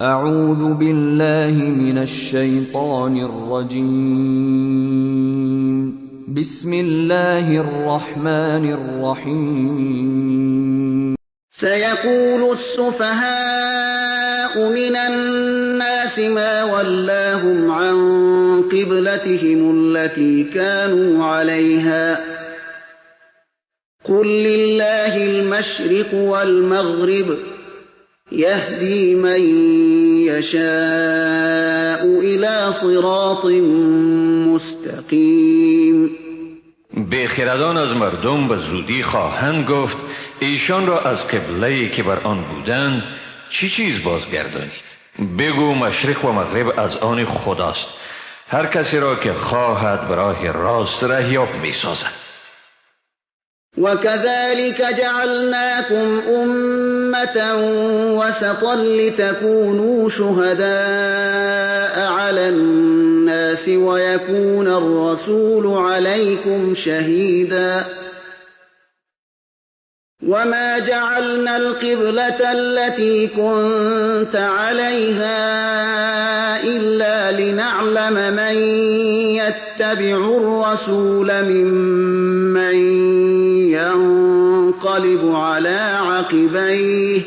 اعوذ بالله من الشیطان الرجیم. بسم الله الرحمن الرحیم. سيقول السفهاء من الناس ما ولاهم عن قبلتهم التي كانوا عليها قل لله المشرق والمغرب يهدي من يشاء إلى صراط مستقیم. بیخردان از مردم به زودی خواهند گفت ایشان را از قبله‌ای که بر آن بودند چی چیز بازگردانید؟ بگو مشرق و مغرب از آن خداست، هر کسی را که خواهد به راه راست رهیاب می‌سازد. وكذلك جعلناكم أمة وسطا لتكونوا شهداء على الناس ويكون الرسول عليكم شهيدا وما جعلنا القبلة التي كنت عليها إلا لنعلم من يتبع الرسول ممن ينقلب على عقبيه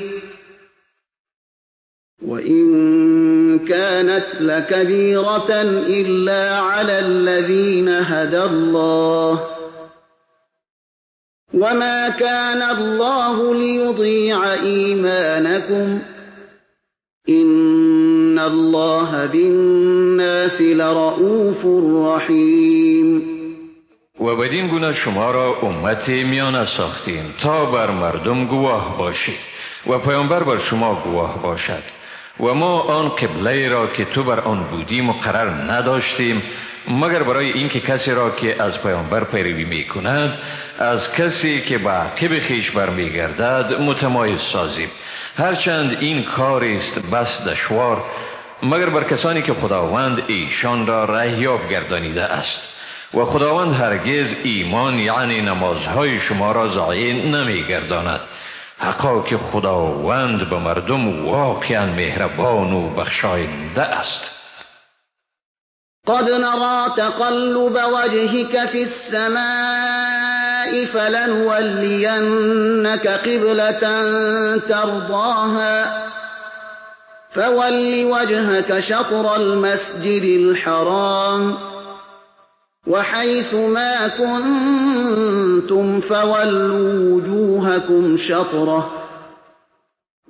وإن كانت لكبيرة إلا على الذين هدى الله وما كان الله ليضيع إيمانكم إن الله بالناس لرؤوف رحيم. و بدین گونه شما را امت میانه ساختیم تا بر مردم گواه باشید و پیامبر بر شما گواه باشد. و ما آن قبله را که تو بر آن بودی مقرر نداشتیم مگر برای اینکه کسی را که از پیامبر پیروی می کند از کسی که به عقب خویش برمیگردد متمایز سازیم، هرچند این کار است بس دشوار، مگر بر کسانی که خداوند ایشان را رهیاب گردانیده است. و خداوند هرگز ایمان یعنی نمازهای شما را ضایع نمیگرداند. حقا که خداوند به مردم واقعا مهربان و بخشاینده است. قد نرى تقلب وجهك في السماء فلنولينك قبلة ترضاها فول وجهك شطر المسجد الحرام وحيث ما كنتم فولوا وجوهكم شطره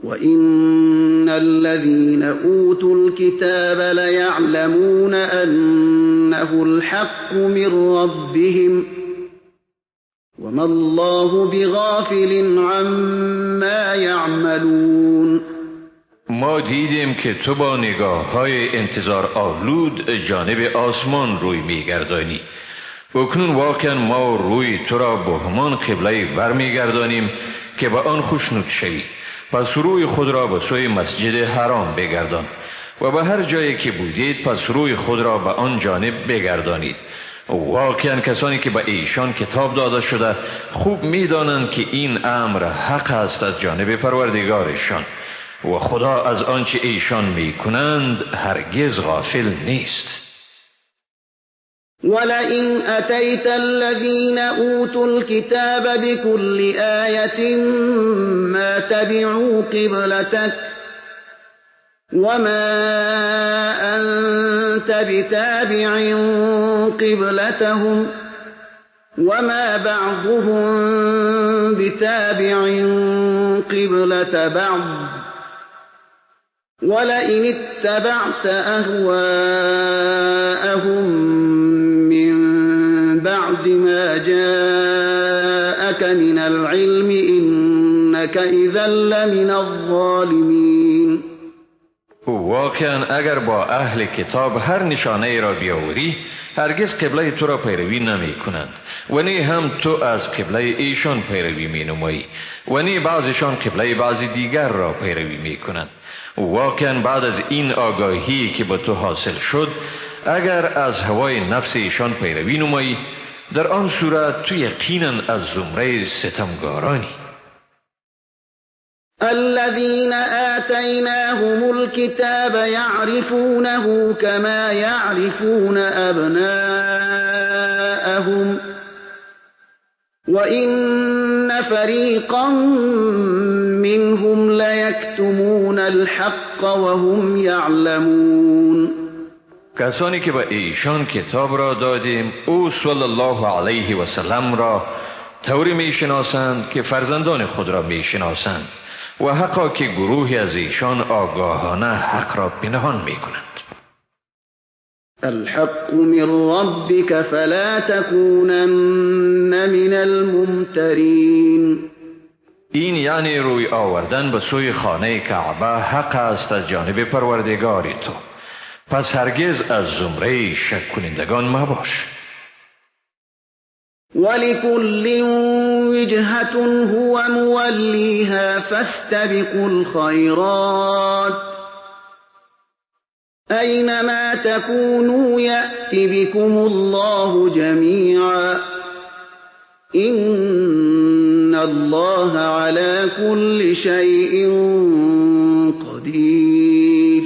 وإن الذين أوتوا الكتاب ليعلمون أنه الحق من ربهم وما الله بغافل عما يعملون. ما دیدیم که تو با نگاه های انتظار آلود جانب آسمان روی میگردانی. اکنون واقعا ما روی تو را به همان قبله برمیگردانیم که به آن خوشنود شوی. پس روی خود را به سوی مسجد حرام بگردان و به هر جایی که بودید پس روی خود را به آن جانب بگردانید. واقعا کسانی که به ایشان کتاب داده شده خوب میدانند که این امر حق است از جانب پروردگارشان و خدا از آنچه ایشان میکنند هرگز غافل نیست. ولئن أتيت الذين أوتوا الكتاب بكل آية ما تبعوا قبلتك وما أنت بتابع قبلتهم وما بعضهم بتابع قبلة بعض ولئن اتبعت أهواءهم من بعد ما جاءك من العلم إنك إذا لمن الظالمين. واقعا اگر با اهل کتاب هر نشانه ای را بیاوری هرگز قبله تو را پیروی نمی کنند و نه هم تو از قبله ایشان پیروی می نمایی و نه بعضشان قبله بعضی دیگر را پیروی می کنند. واقعا بعد از این آگاهی که به تو حاصل شد اگر از هوای نفس ایشان پیروی نمایی در آن صورت تو یقینا از زمره ستمگارانی. الذين آتيناهم آتيناهم الكتاب يعرفونه كما يعرفون أبناءهم وإن فريقا منهم ليكتمون الحق وهم يعلمون. کسانی که به ایشان کتاب را دادیم او صلی الله علیه و سلم را طوری میشناسند که فرزندان خود را میشناسند و حقا که گروهی از ایشان آگاهانه حق را پنهان میکنند. الحق من ربك فلا تكونن من الممترین. این یعنی روی آوردن به سوی خانه کعبه حق است از جانب پروردگار تو، پس هرگز از زمره شک کنندگان مباش. ولكل وجهة هو موليها فاستبقوا الخيرات أينما تكونوا يأت بكم الله جميعا إن الله على كل شيء قدير.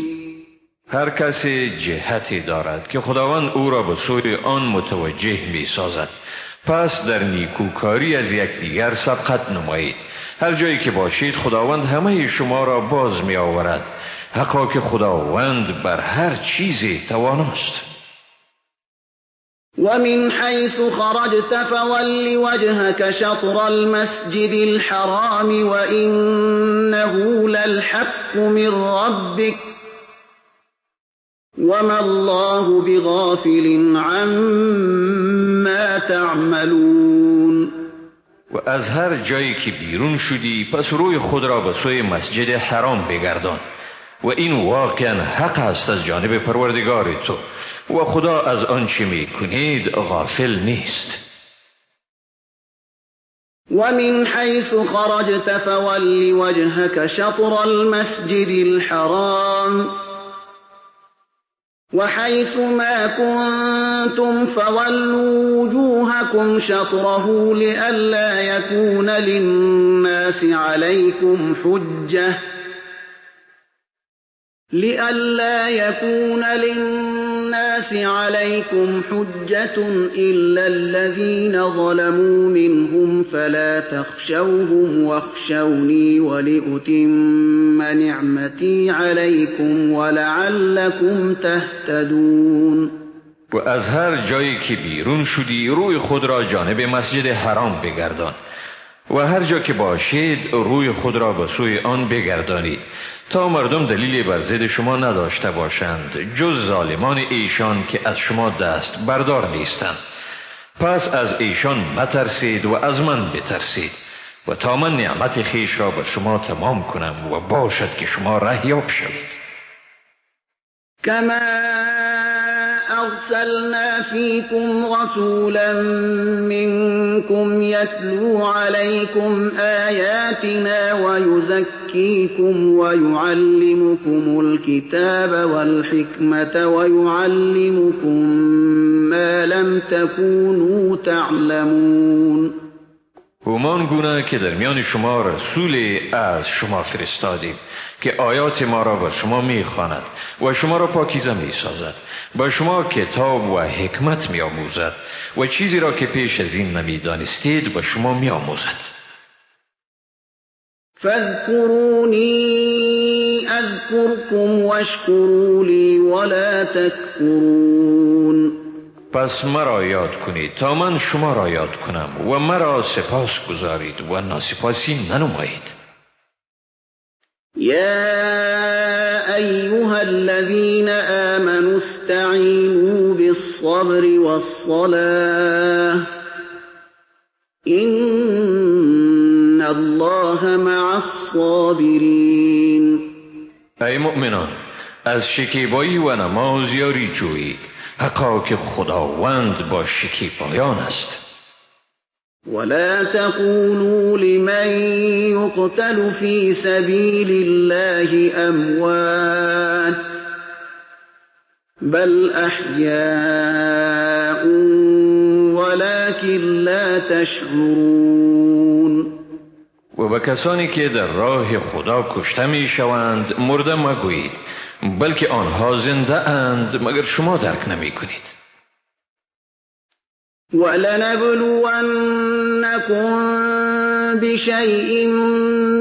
هر کسی جهتی دارد که خداوند او را به سوی آن متوجه می سازد، پس در نیکوکاری از یکدیگر سبقت نمایید. هر جایی که باشید خداوند همه شما را باز می آورد. حقا که خداوند بر هر چیزی تواناست. ومن حيث خرجت فول وجهك شطر المسجد الحرام وإنه للحق من ربك وما الله بغافل عما تعملون. و از هر جایی که بیرون شدی پس روی خود را به سوی مسجد حرام بگردان و این واقعا حق است از جانب پروردگار تو و خدا از آنچه میکنید غافل نیست. ومن حيث خرجت فول وجهك شطر المسجد الحرام وحيث ما كنتم فولوا وجوهكم شطره لئلا يكون للناس عليكم حجة إلا الذين ظلموا منهم فلا تخشوهم واخشوني ولأتم نعمتي عليكم ولعلكم تهتدون. و از هر جایی که بیرون شدی روی خود را جانب مسجد حرام بگردان و هر جا که باشید روی خود را به سوی آن بگردانید تا مردم دلیلی بر ضد شما نداشته باشند جز ظالمان ایشان که از شما دست بردار نیستند. پس از ایشان مترسید و از من بترسید و تا من نعمت خویش را بر شما تمام کنم و باشد که شما رهیاب شوید. کما أرسلنا فيكم رسولا منكم يتلو عليكم آياتنا ويزكيكم ويعلمكم الكتاب والحكمة ويعلمكم ما لم تكونوا تعلمون. همان گونه که در میان شما رسول از شما فرستادیم که آیات ما را به شما میخواند و شما را پاکیزه میسازد، با شما کتاب و حکمت میآموزد و چیزی را که پیش از این نمیدانستید به شما میآموزد. فاذكروني اذكركم واشكروا لي ولا تكفرون. پس مرا یاد کنید تا من شما را یاد کنم و مرا سپاس گذارید و ناسپاسی ننمایید. يا أيها الذين آمنوا استعينوا بالصبر والصلاة إن الله مع الصابرين. ای مؤمنان، از شکیبایی و نماز یاری جویید، حقا که خداوند با شکیبایان است. ولا تقولوا لمن يقتل في سبيل الله أموات بل أحياء ولكن لا تشعرون. و به کسانی که در راه خدا کشته می شوند مرده مگویید، بلکه آنها زنده اند، مگر شما درک نمی کنید. ولنبلونكم بشيء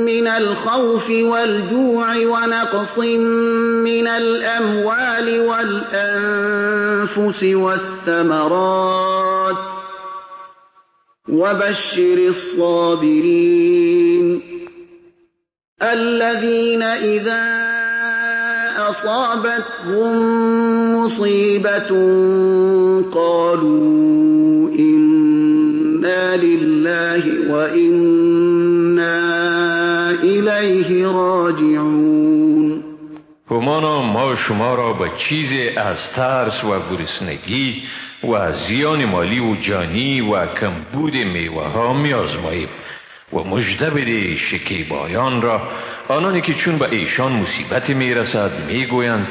من الخوف والجوع ونقص من الأموال والأنفس والثمرات وبشر الصابرين الذين إذا أصابتهم مصيبة قالوا إنا لله وإنا إليه راجعون. همانا ما شما را به چیزی از ترس و گرسنگی و زیان مالی و جانی و کمبود میوه ها می‌آزماییم و مژده بده شکیبایان را، آنانی که چون به ایشان مصیبت میرسد میگویند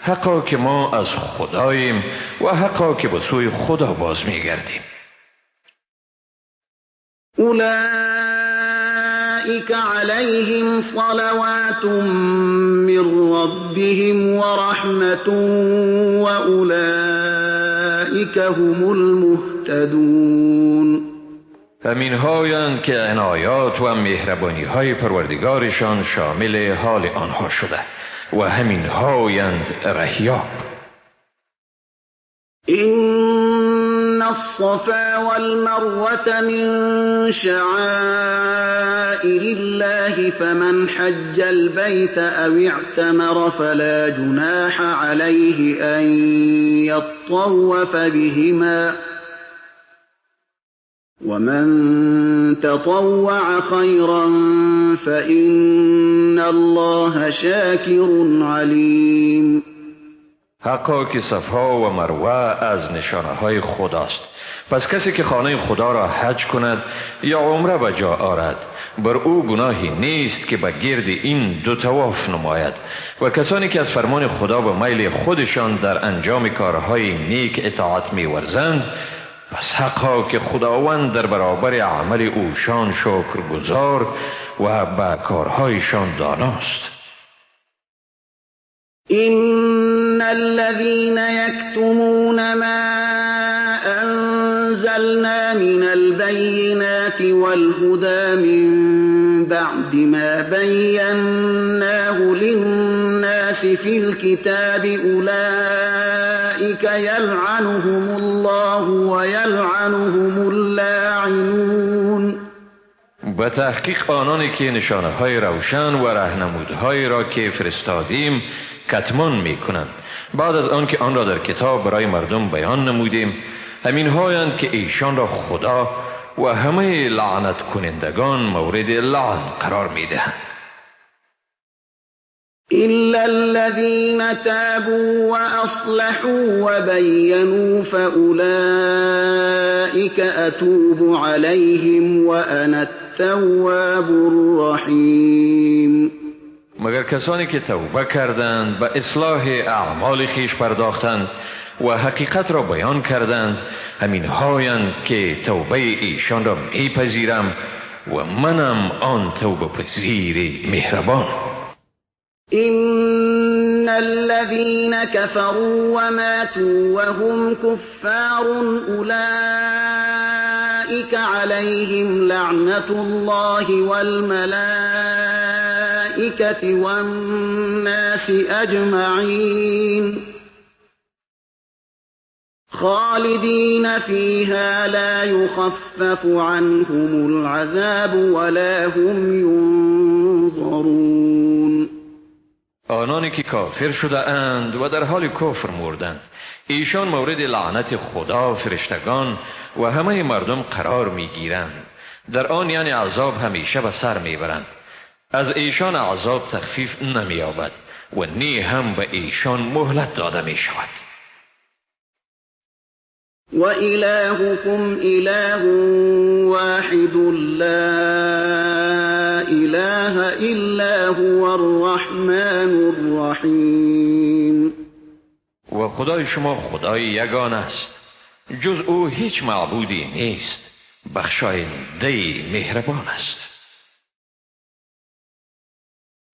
حقا که ما از خداییم و حقا که به سوی خدا باز میگردیم. اولئک علیهم صلوات من ربهم ورحمة واولئک هم المهتدون. همین هایند که عنایات و مهربانی های پروردگارشان شامل حال آنها شده و همین هایند رهیاب. إن الصفا والمروة من شعائر الله فمن حج البيت أو اعتمر فلا جناح عليه أن يطوف بهما ومن تطوع خيرا فإن الله شاكر عليم. حقا که صفا و مروه از نشانه های خداست، پس کسی که خانه خدا را حج کند یا عمره به جا آرد بر او گناهی نیست که به گرد این دو طواف نماید. و کسانی که از فرمان خدا به میل خودشان در انجام کارهای نیک اطاعت می‌ورزند، پس حقا که خداوند در برابر عمل اوشان شکرگزار و به کارهایشان داناست. إن الذين يكتمون ما أنزلنا من البينات والهدى من بعد ما بيناه للناس في الكتاب أولئك يلعنهم الله ويلعنهم اللاعنون. به تحقیق آنانی که نشانه های روشن و رهنمودهایی را که فرستادیم کتمان می کنند بعد از آن که آن را در کتاب برای مردم بیان نمودیم، همین هایند که ایشان را خدا و همه لعنت کنندگان مورد لعن قرار می دهند. إلا الذين تابوا وأصلحوا وبينوا فأولئك أتوب عليهم وأنا التواب الرحيم. مگر کسانی که توبه کردند، به اصلاح اعمال خویش پرداختند و حقیقت را بیان کردند، همین هایند که توبه ایشان را میپذیرم و منم آن توبه پذیر مهربان. إن الذين كفروا وماتوا وهم كفار أولئك عليهم لعنة الله والملائكة والناس أجمعين خالدين فيها لا يخفف عنهم العذاب ولا هم ينظرون. آنانی که کافر شده اند و در حال کفر مردند، ایشان مورد لعنت خدا، فرشتگان و همه مردم قرار میگیرند. در آن یعنی عذاب همیشه به سر میبرند. از ایشان عذاب تخفیف نمییابد و نی هم به ایشان مهلت داده میشود. و الهکم اله واحد لا اله الا هو الرحمن الرحیم. و خدای شما خدای یگانه است، جز او هیچ معبودی نیست، بخشاینده مهربان است.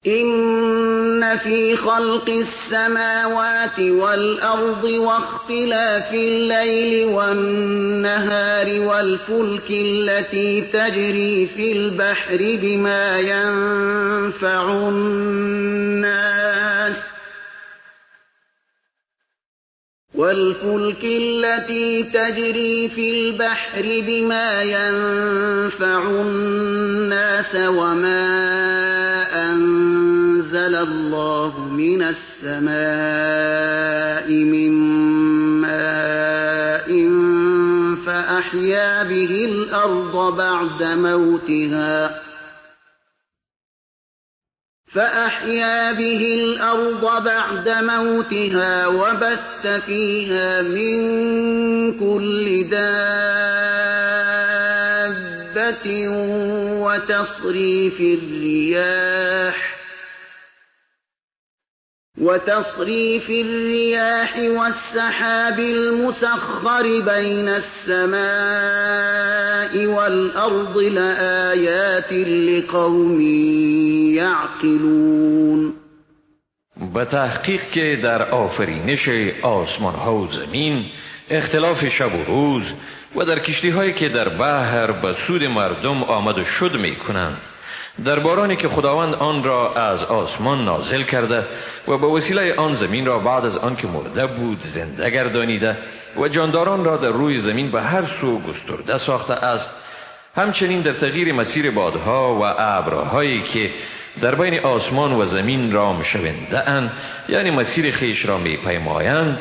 إن في خلق السماوات والأرض واختلاف الليل والنهار والفلك التي تجري في البحر بما ينفع الناس والفلك التي تجري في البحر بما ينفع الناس وما أنزل الله من السماء من ماء فأحيا به الأرض بعد موتها وبث فيها من كل دابة وتصريف الرياح والسحاب المسخر بين السماء والأرض لآيات لقوم يعقلون. به تحقیق که در آفرینش آسمان ها و زمین، اختلاف شب و روز و در کشتی هایی که در بحر به سود مردم آمد و شد می کنند، در بارانی که خداوند آن را از آسمان نازل کرده و به وسیله آن زمین را بعد از آن که مرده بود زنده گردانیده و جانداران را در روی زمین به هر سو گسترده ساخته است، همچنین در تغییر مسیر بادها و ابرهایی که در بین آسمان و زمین رام شونده اند، یعنی مسیر خویش را می پیمایند،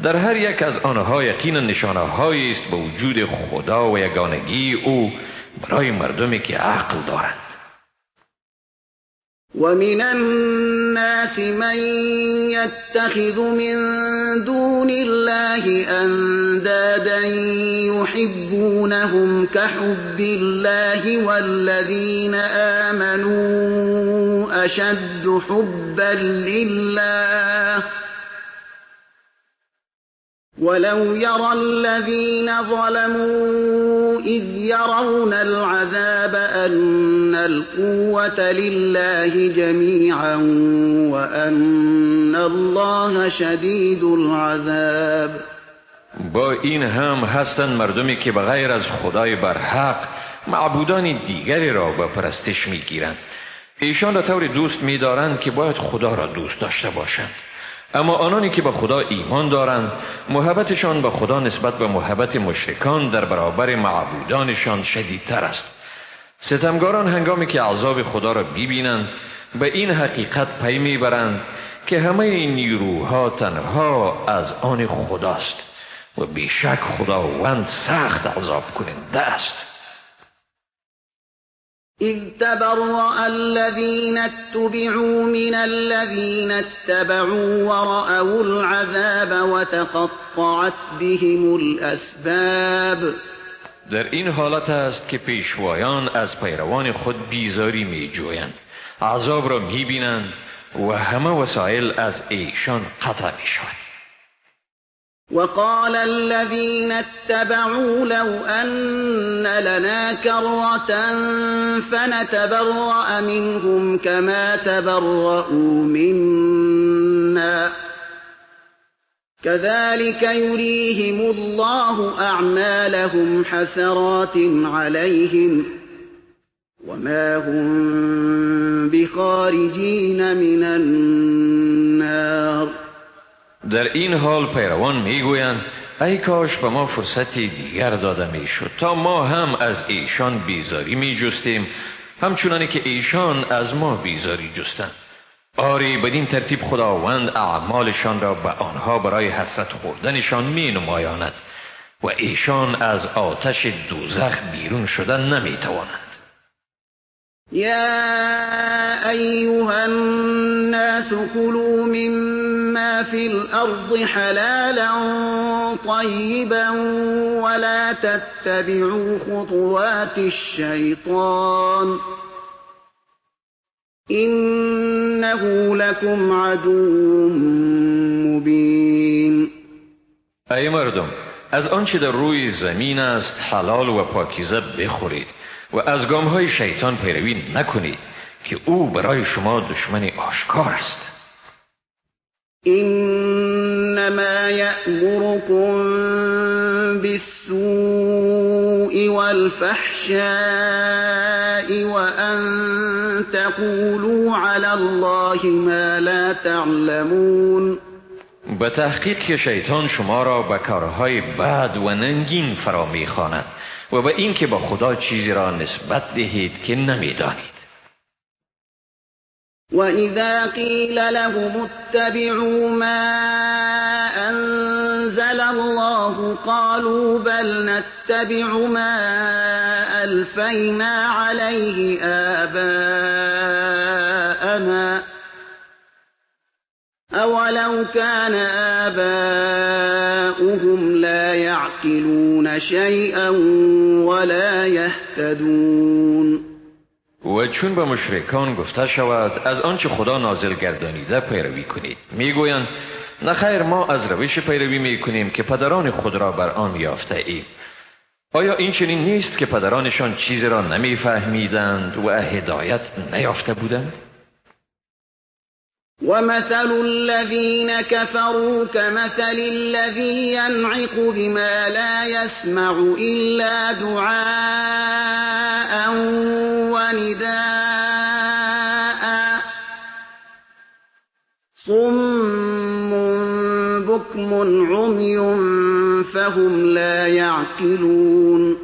در هر یک از آنها یقینا نشانه هایی است به وجود خدا و یگانگی او برای مردمی که عقل دارند. ومن الناس من يتخذ من دون الله أندادا يحبونهم كحب الله والذين آمنوا أشد حبا لله ولو يرى الذين ظلموا إذ يرون العذاب أن القوة لله جميعا وأن الله شديد العذاب. با این هم هستند مردمی که به غیر از خدای برحق معبودان دیگری را به پرستش میگیرند. ایشان را طوری دوست میدارند که باید خدا را دوست داشته باشند. اما آنانی که به خدا ایمان دارند، محبتشان به خدا نسبت به محبت مشرکان در برابر معبودانشان شدیدتر است. ستمگاران هنگامی که عذاب خدا را بیبینند، به این حقیقت پی میبرند که همه این نیروها تنها از آن خداست و بیشک خداوند سخت عذاب کننده است. إذ تبرأ الذين اتبعوا من الذين اتبعوا ورأوا العذاب وتقطعت بهم الأسباب. در این حالت است که پیشوایان از پیروان خود بیزاری می جویند، عذاب را می بینند و همه وسایل از ایشان قطع می شود. وقال الذين اتبعوا لو أن لنا كرة فنتبرأ منهم كما تبرؤوا منا كذلك يريهم الله أعمالهم حسرات عليهم وما هم بخارجين من النار. در این حال پیروان میگویند ای کاش به ما فرصتی دیگر داده میشد تا ما هم از ایشان بیزاری میجستیم، همچنانی که ایشان از ما بیزاری جستند. آری بدین ترتیب خداوند اعمالشان را به آنها برای حسرت خوردنشان می نمایاند و ایشان از آتش دوزخ بیرون شدن نمیتوانند. یا ایها الناس كلوا مما في الأرض حلالا طيبا ولا تتبعوا خطوات الشيطان إنه لكم عدو مبين. ای مردم، از آنچه در روی زمین است حلال و پاکیزه بخورید و از گامهای شیطان پیروی نکنید که او برای شما دشمن آشکار است. انما یأمرکم بالسوء والفحشاء وأن تقولوا على الله ما لا تعلمون. به تحقیق که شیطان شما را به کارهای بد و ننگین فرا می‌خواند و به این که با خدا چیزی را نسبت دهید که نمی‌دانید. وَإِذَا قِيلَ لَهُمُ اتَّبِعُوا مَا أَنزَلَ اللَّهُ قَالُوا بَلْ نَتَّبِعُ مَا أَلْفَيْنَا عَلَيْهِ آبَاءَنَا أَوَلَوْ كَانَ آبَاؤُهُمْ لَا يَعْقِلُونَ شَيْئًا وَلَا يَهْتَدُونَ. و چون به مشرکان گفته شود از آنچه خدا نازل گردانیده پیروی کنید، میگویند نه خیر، ما از روش پیروی میکنیم که پدران خود را بر آن یافته ایم. آیا این چنین نیست که پدرانشان چیزی را نمیفهمیدند و هدایت نیافته بودند؟ ومثل الذين كفروا كمثل الذي ينعق بما لا يسمع إلا دعاء ونداء صم بكم عمي فهم لا يعقلون.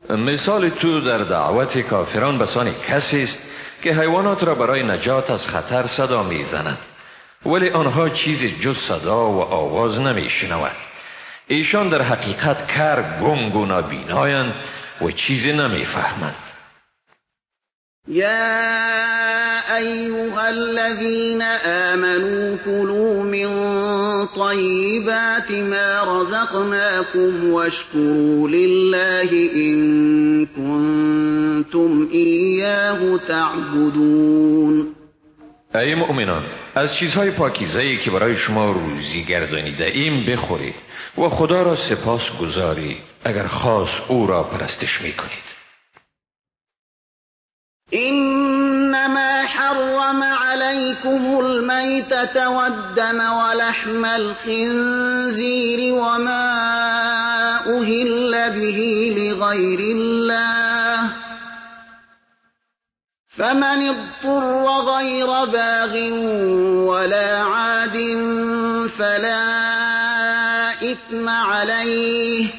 مثال تو در دعوت کافران بسان کسی است که حیوانات را برای نجات از خطر صدا میزند، ولی آنها چیزی جز صدا و آواز نمیشنوند. ایشان در حقیقت کر، گنگ و نابینایند و چیزی نمیفهمند. یا ایها الذین آمنوا كلوا من طیبات ما رزقناكم واشكروا لله إن كنتم إياه تعبدون. ای مؤمنان، از چیزهای پاکیزه‌ای که برای شما روزی گردانیده ایم بخورید و خدا را سپاس گذارید اگر خاص او را پرستش میکنید. إنما حرم عليكم الميتة والدم ولحم الخنزير وما أهل به لغير الله فمن اضطر غير باغ ولا عاد فلا إثم عليه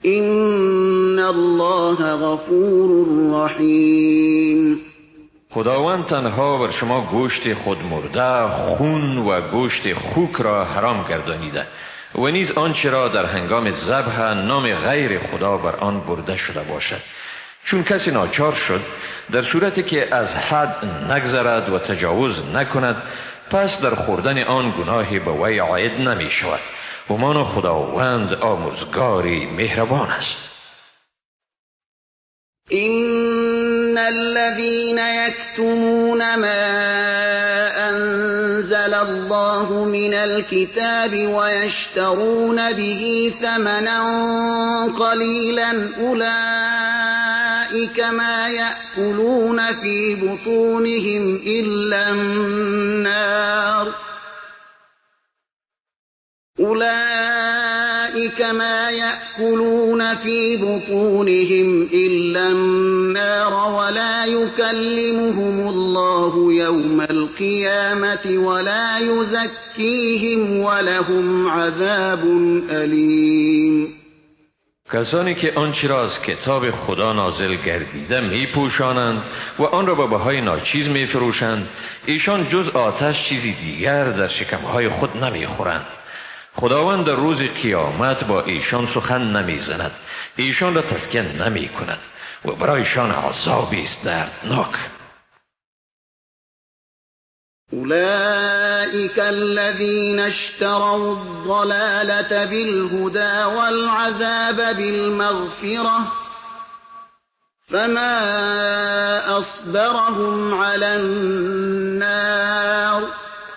إن الله غفور رحیم. خداوند تنها بر شما گوشت خود مرده، خون و گوشت خوک را حرام گردانیده و نیز آنچه را در هنگام ذبح نام غیر خدا بر آن برده شده باشد. چون کسی ناچار شد در صورتی که از حد نگذرد و تجاوز نکند، پس در خوردن آن گناهی به وی عاید نمی شود. همان خداوند آمرزگاری مهربان است. إن الذين يكتمون ما أنزل الله من الكتاب ويشترون به ثمنا قليلا أولئك ما يأكلون في بطونهم إلا النار أولئك ما يأكلون في بطونهم إلا النار ولا يكلمهم الله يوم القيامة ولا يزكيهم ولهم عذاب أليم. کسانی که آنچه را از کتاب خدا نازل گردیده می پوشانند و آن را به بهای ناچیز می فروشند، ایشان جز آتش چیزی دیگر در شکمهای خود نمی خورند. خداوند در روز قیامت با ایشان سخن نمیزند، ایشان را تزکیه نمی کند و برایشان عذابی است دردناک. أولئك الذين اشتروا الضلالة بالهدى والعذاب بالمغفرة فما أصبرهم على النار.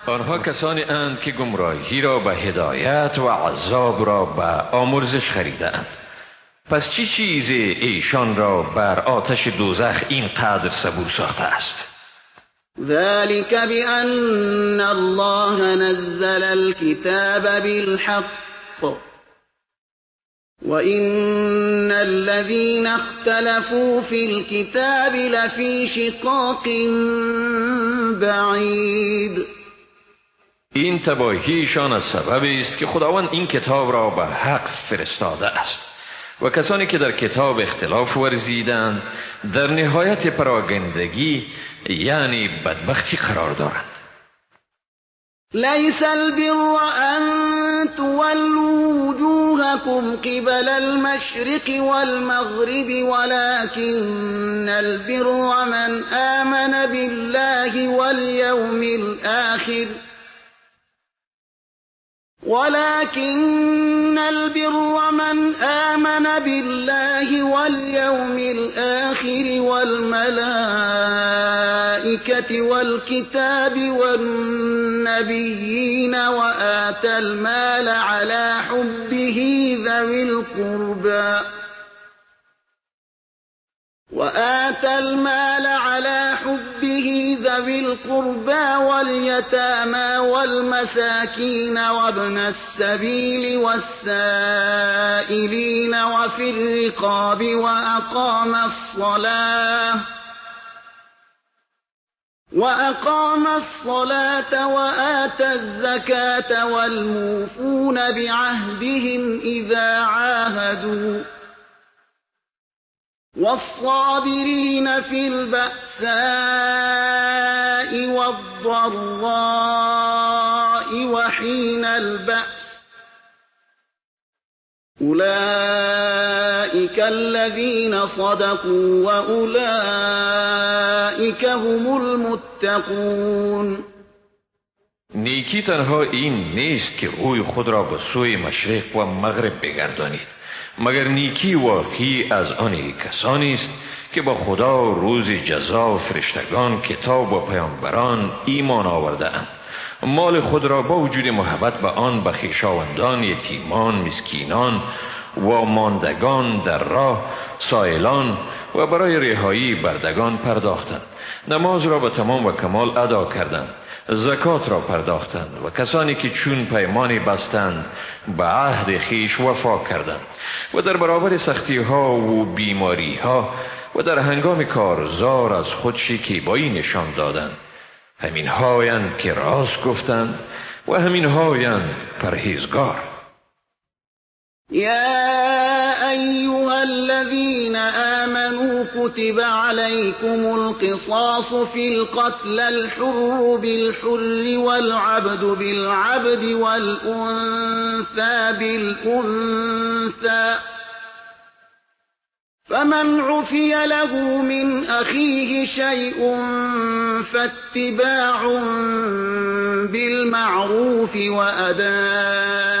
آنها کسانی اند که گمراهی را به هدایت و عذاب را به آمرزش خریده اند. پس چی چیز ایشان را بر آتش دوزخ اینقدر صبور ساخته است؟ ذلك بأن الله نزل الكتاب بالحق وإن الذين اختلفوا في الكتاب لفي شقاق بعید. این تباهیشان از سبب است که خداوند این کتاب را به حق فرستاده است و کسانی که در کتاب اختلاف ورزیدند در نهایت پراگندگی یعنی بدبختی قرار دارند. ليس البر أن تولوا وجوهكم قبل المشرق والمغرب ولكن البر من آمن بالله واليوم الآخر ولكن البر من آمن بالله واليوم الآخر والملائكة والكتاب والنبيين وآتى المال على حبه ذوي القربى وآتى المال على حبه ذوي القربى واليتامى والمساكين وابن السبيل والسائلين وفي الرقاب وأقام الصلاة وآتى الزكاة والموفون بعهدهم إذا عاهدوا والصابرين في البأساء والضراء وحين البأس أولئك الذين صدقوا وأولئك هم المتقون. نیکی تنها این نیست که روی خود را به سوی مشرق و مغرب بگردانید، مگر نیکی واقعی از آن کسانی است که با خدا، روز جزا، فرشتگان، کتاب و پیامبران ایمان آورده اند، مال خود را با وجود محبت به آن به خویشاوندان، یتیمان، مسکینان و ماندگان در راه، سائلان و برای رهایی بردگان پرداختند، نماز را به تمام و کمال ادا کردند، زکات را پرداختند و کسانی که چون پیمانی بستند به عهد خویش وفا کردند و در برابر سختی ها و بیماری ها و در هنگام کارزار از خود شکیبایی نشان دادند. همین هایند که راست گفتند و همین هایند پرهیزگار. يا أيها الذين آمنوا كتب عليكم القصاص في القتل الحر بالحر والعبد بالعبد والأنثى بالأنثى فمن عفي له من أخيه شيء فاتباع بالمعروف وأداء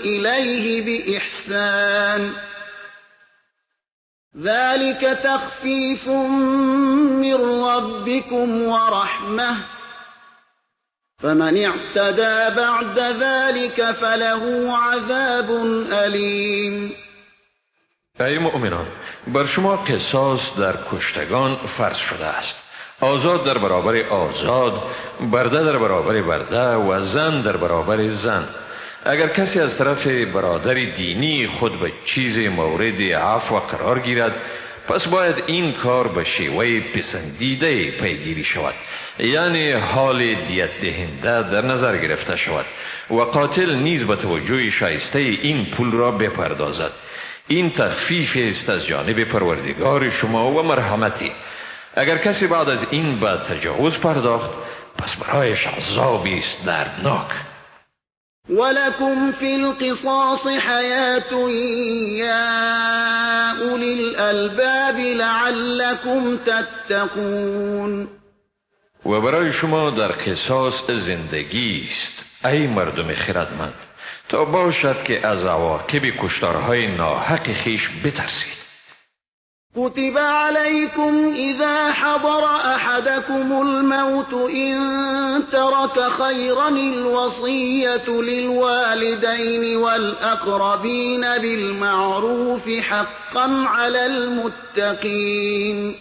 إليه بإحسان ذلك تخفيف من ربكم ورحمة فمن اعتدى بعد ذلك فله عذاب أليم. ای مؤمنان، بر شما قصاص در کشتگان فرض شده است. آزاد در برابر آزاد، برده در برابر برده و زن در برابر زن. اگر کسی از طرف برادر دینی خود به چیز مورد عفو قرار گیرد، پس باید این کار به شیوه پسندیده پیگیری شود، یعنی حال دیت دهنده در نظر گرفته شود و قاتل نیز به توجه شایسته این پول را بپردازد. این تخفیف است از جانب پروردگار شما و مرحمتی. اگر کسی بعد از این به تجاوز پرداخت، پس برایش عذابی است دردناک. ولكم في القصاص حیات یا اولی الالباب لعلكم تتقون. و برای شما در قصاص زندگی است ای مردم خردمند، تا باشد که از عواقب کشتارهای ناحق خویش بترسید. كتب عليكم إذا حضر أحدكم الموت إن ترك خيرا الوصية للوالدين والأقربين بالمعروف حقا على المتقین.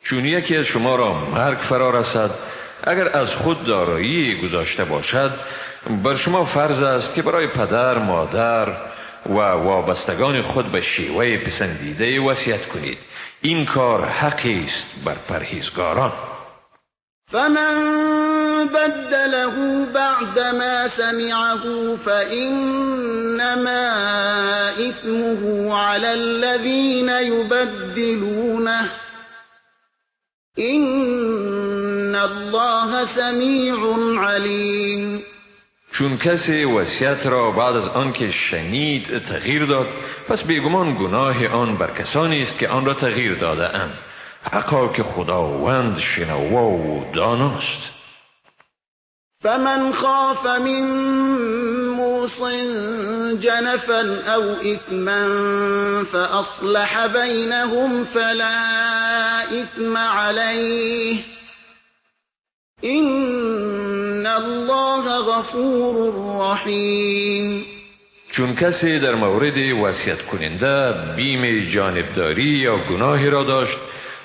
چون یکی از شما را مرگ فرا رسد، اگر از خود دارایی گذاشته باشد، بر شما فرض است که برای پدر، مادر و وابستگان خود به شیوه پسندیده وصیت کنید. این کار حقی است بر پرهیزگاران. فمن بدله بعدما سمعه فإنما إثمه على الذين يبدلونه إن الله سمیع علیم. چون کسی وصیت را بعد از آنکه شنید تغییر داد، پس بیگمان گناه آن بر کسانی است که آن را تغییر داده اند. حقا که خداوند شنوا و داناست. فمن خاف من موص جنفا او اثما فاصلح بینهم فلا اثم علیه إن الله غفور رحیم. چون کسی در مورد وصیت کننده بیم جانبداری یا گناهی را داشت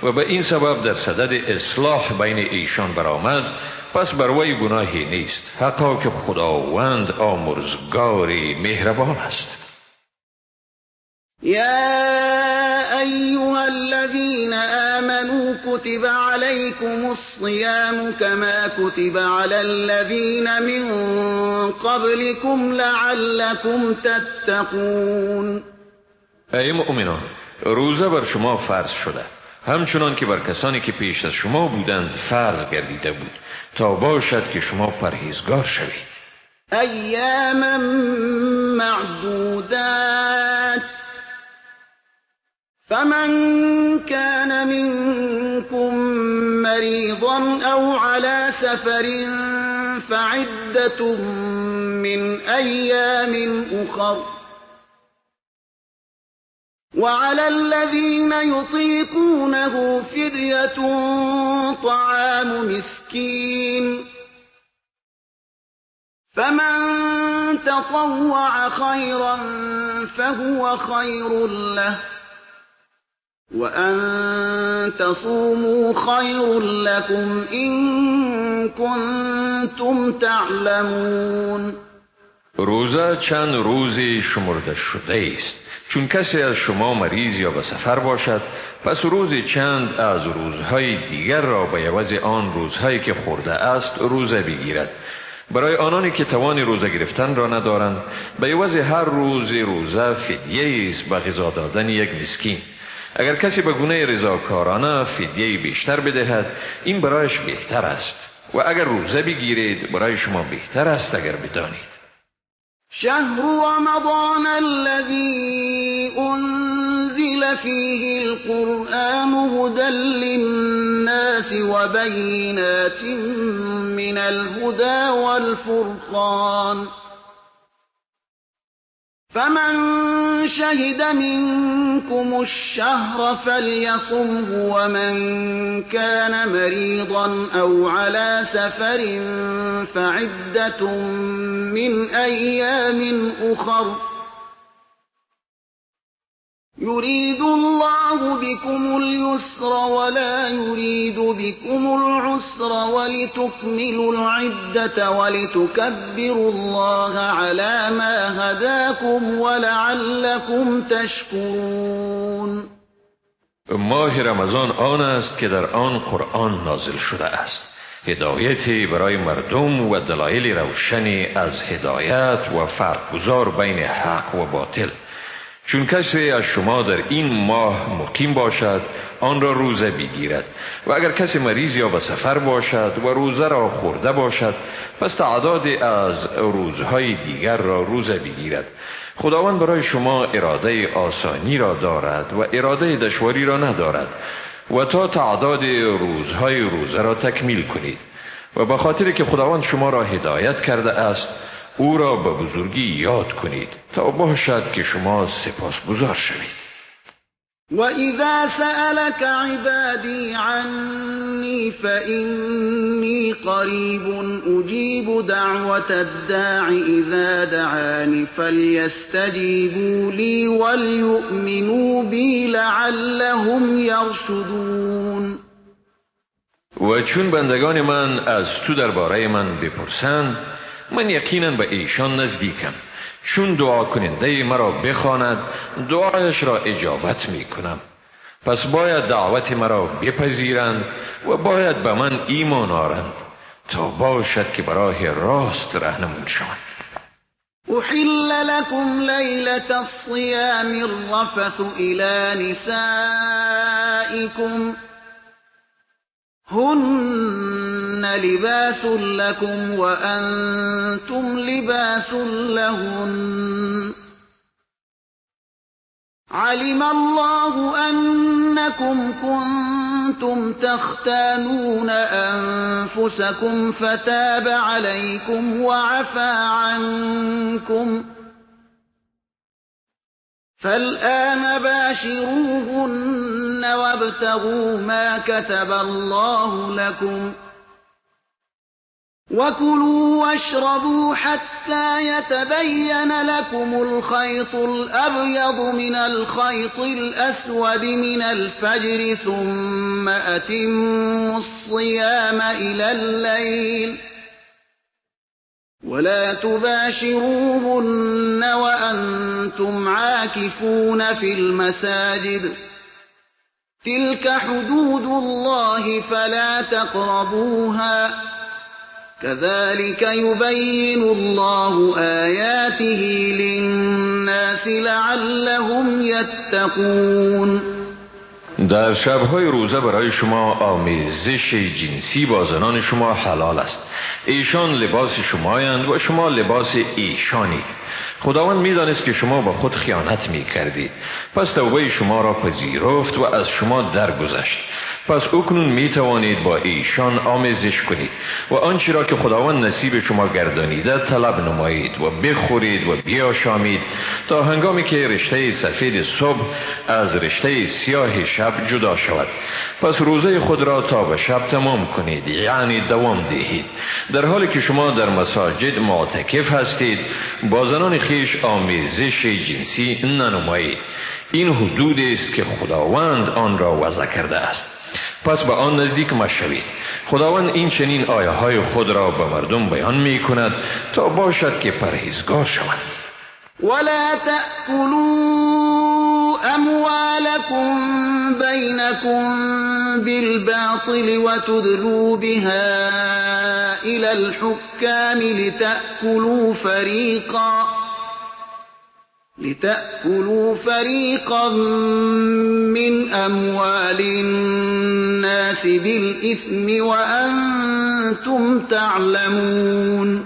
و به این سبب در صدد اصلاح بین ایشان برآمد، پس بر وی گناهی نیست. حقا که خداوند آمرزگار مهربان است. یا ایها الذین آمنوا كتب عليكم الصيام كما كتب على الذين من قبلكم لعلكم تتقون. ای مؤمنان، روزه بر شما فرض شده، همچنان که بر کسانی که پیش از شما بودند فرض گردیده بود، تا باشد که شما پرهیزگار شوید. ایاما معدودات فمن كان منكم مريضا أو على سفر فعدة من أيام أخر وعلى الذين يطيقونه فدية طعام مسكين فمن تطوع خيرا فهو خير له وأن تصوموا خير لكم إن كنتم تعلمون. روزه چند روزی شمرده شده است. چون کسی از شما مریض یا به سفر باشد، پس روزی چند از روزهای دیگر را به عوض آن روزهایی که خورده است روزه بگیرد. برای آنانی که توان روزه گرفتن را ندارند، به عوض هر روز روزه فدیه است به غذا دادن یک مسکین. اگر کسی به گونه رضاکارانه فدیه بیشتر بدهد، این برایش بهتر است، و اگر روزه بگیرید برای شما بهتر است اگر بدانید. شهر رمضان الذي أنزل فيه القرآن هدى للناس وبينات من الهدى والفرقان فمن شهد منكم الشهر فليصمه ومن كان مريضا أو على سفر فعدة من أيام أخر يريد الله بكم اليسر ولا يريد بكم العسر ولتكملوا العدة ولتكبروا الله على ما هداكم ولعلكم تشكرون. ماه رمضان آن است که در آن قرآن نازل شده است، هدایتی برای مردم و دلایل روشنی از هدایت و فرق گذار بین حق و باطل. چون کسی از شما در این ماه مقیم باشد آن را روزه بگیرد، و اگر کسی مریض یا به سفر باشد و روزه را خورده باشد، پس تعداد از روزهای دیگر را روزه بگیرد. خداوند برای شما اراده آسانی را دارد و اراده دشواری را ندارد، و تا تعداد روزهای روزه را تکمیل کنید. و به خاطر که خداوند شما را هدایت کرده است، او را به بزرگی یاد کنید تا باشد که شما سپاسگزار شوید. وَإِذَا سَأَلَكَ عِبَادِي عَنِّي فَإِنِّي قَرِيبٌ أُجِيبُ دَعْوَةَ الدَّاعِ إِذَا دَعَانِ فَلْيَسْتَجِيبُوا لِي وَلْيُؤْمِنُوا بِي لَعَلَّهُمْ يَرْشُدُونَ. و چون بندگان من از تو درباره من بپرسند، من یقینا به ایشان نزدیکم. چون دعا کننده مرا بخواند، دعایش را اجابت می کنم. پس باید دعوت مرا بپذیرند و باید به من ایمان آرند تا باشد که براه راست رهنمون شوند. احل لكم لیلة الصیام الرفث الى نسائكم هن لباس لكم وأنتم لباس لهن علم الله أنكم كنتم تختانون أنفسكم فتاب عليكم وعفى عنكم فالآن باشروهن وابتغوا ما كتب الله لكم وكلوا واشربوا حتى يتبين لكم الخيط الأبيض من الخيط الأسود من الفجر ثم أتموا الصيام إلى الليل ولا تباشروهن وأنتم عاكفون في المساجد تلك حدود الله فلا تقربوها كذلك يبين الله آياته للناس لعلهم يتقون. در شب‌های روزه برای شما آمیزش جنسی با زنان شما حلال است. ایشان لباس شمایند و شما لباس ایشانید. خداوند می‌دانست که شما با خود خیانت می‌کردید، پس توبه شما را پذیرفت و از شما درگذشت. پس اکنون می‌توانید با ایشان آمیزش کنید و آنچه را که خداوند نصیب شما گردانیده طلب نمایید و بخورید و بیاشامید تا هنگامی که رشته سفید صبح از رشته سیاه شب جدا شود. پس روزه خود را تا به شب تمام کنید، یعنی دوام دهید. در حالی که شما در مساجد معتکف هستید با زنان خویش آمیزش جنسی ننمایید. این حدود است که خداوند آن را وضع کرده است، پس به آن نزدیک مشوید. خداوند این چنین آیه های خود را به مردم بیان می کند تا باشد که پرهیزگار شوند. ولا تأكلوا أموالكم بينكم بالباطل وتدلوا بها إلى الحكام لتأكلوا فريقا من أموال الناس بالإثم وأنتم تعلمون.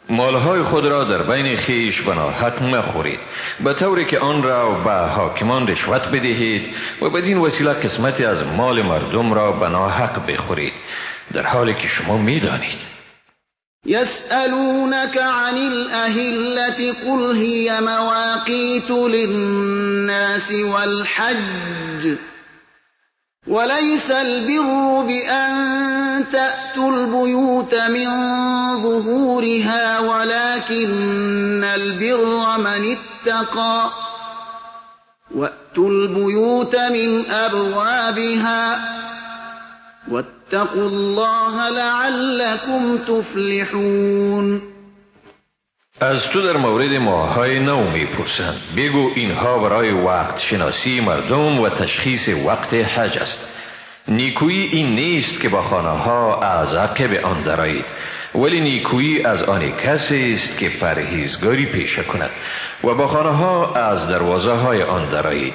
مالهای خود را در بین خیش به ناحق مخورید، به طوری که آن را به حاکمان رشوت بدهید و بدین وسیله قسمتی از مال مردم را به ناحق بخورید، در حالی که شما میدانید. يسألونك عن الأهلة قل هي مواقيت للناس والحج وليس البر بأن تأتوا البيوت من ظهورها ولكن البر من اتقى وأتوا البيوت من أبوابها واتقوا الله لعلكم تفلحون. از تو در مورد ماه‌های نو میپرسند، بگو اینها برای وقت شناسی مردم و تشخیص وقت حج است. نیکویی این نیست که با خانه ها از عقب آن درآیید، ولی نیکویی از آن کسی است که پرهیزگاری پیشه کند و با خانه ها از دروازه های آن درآیید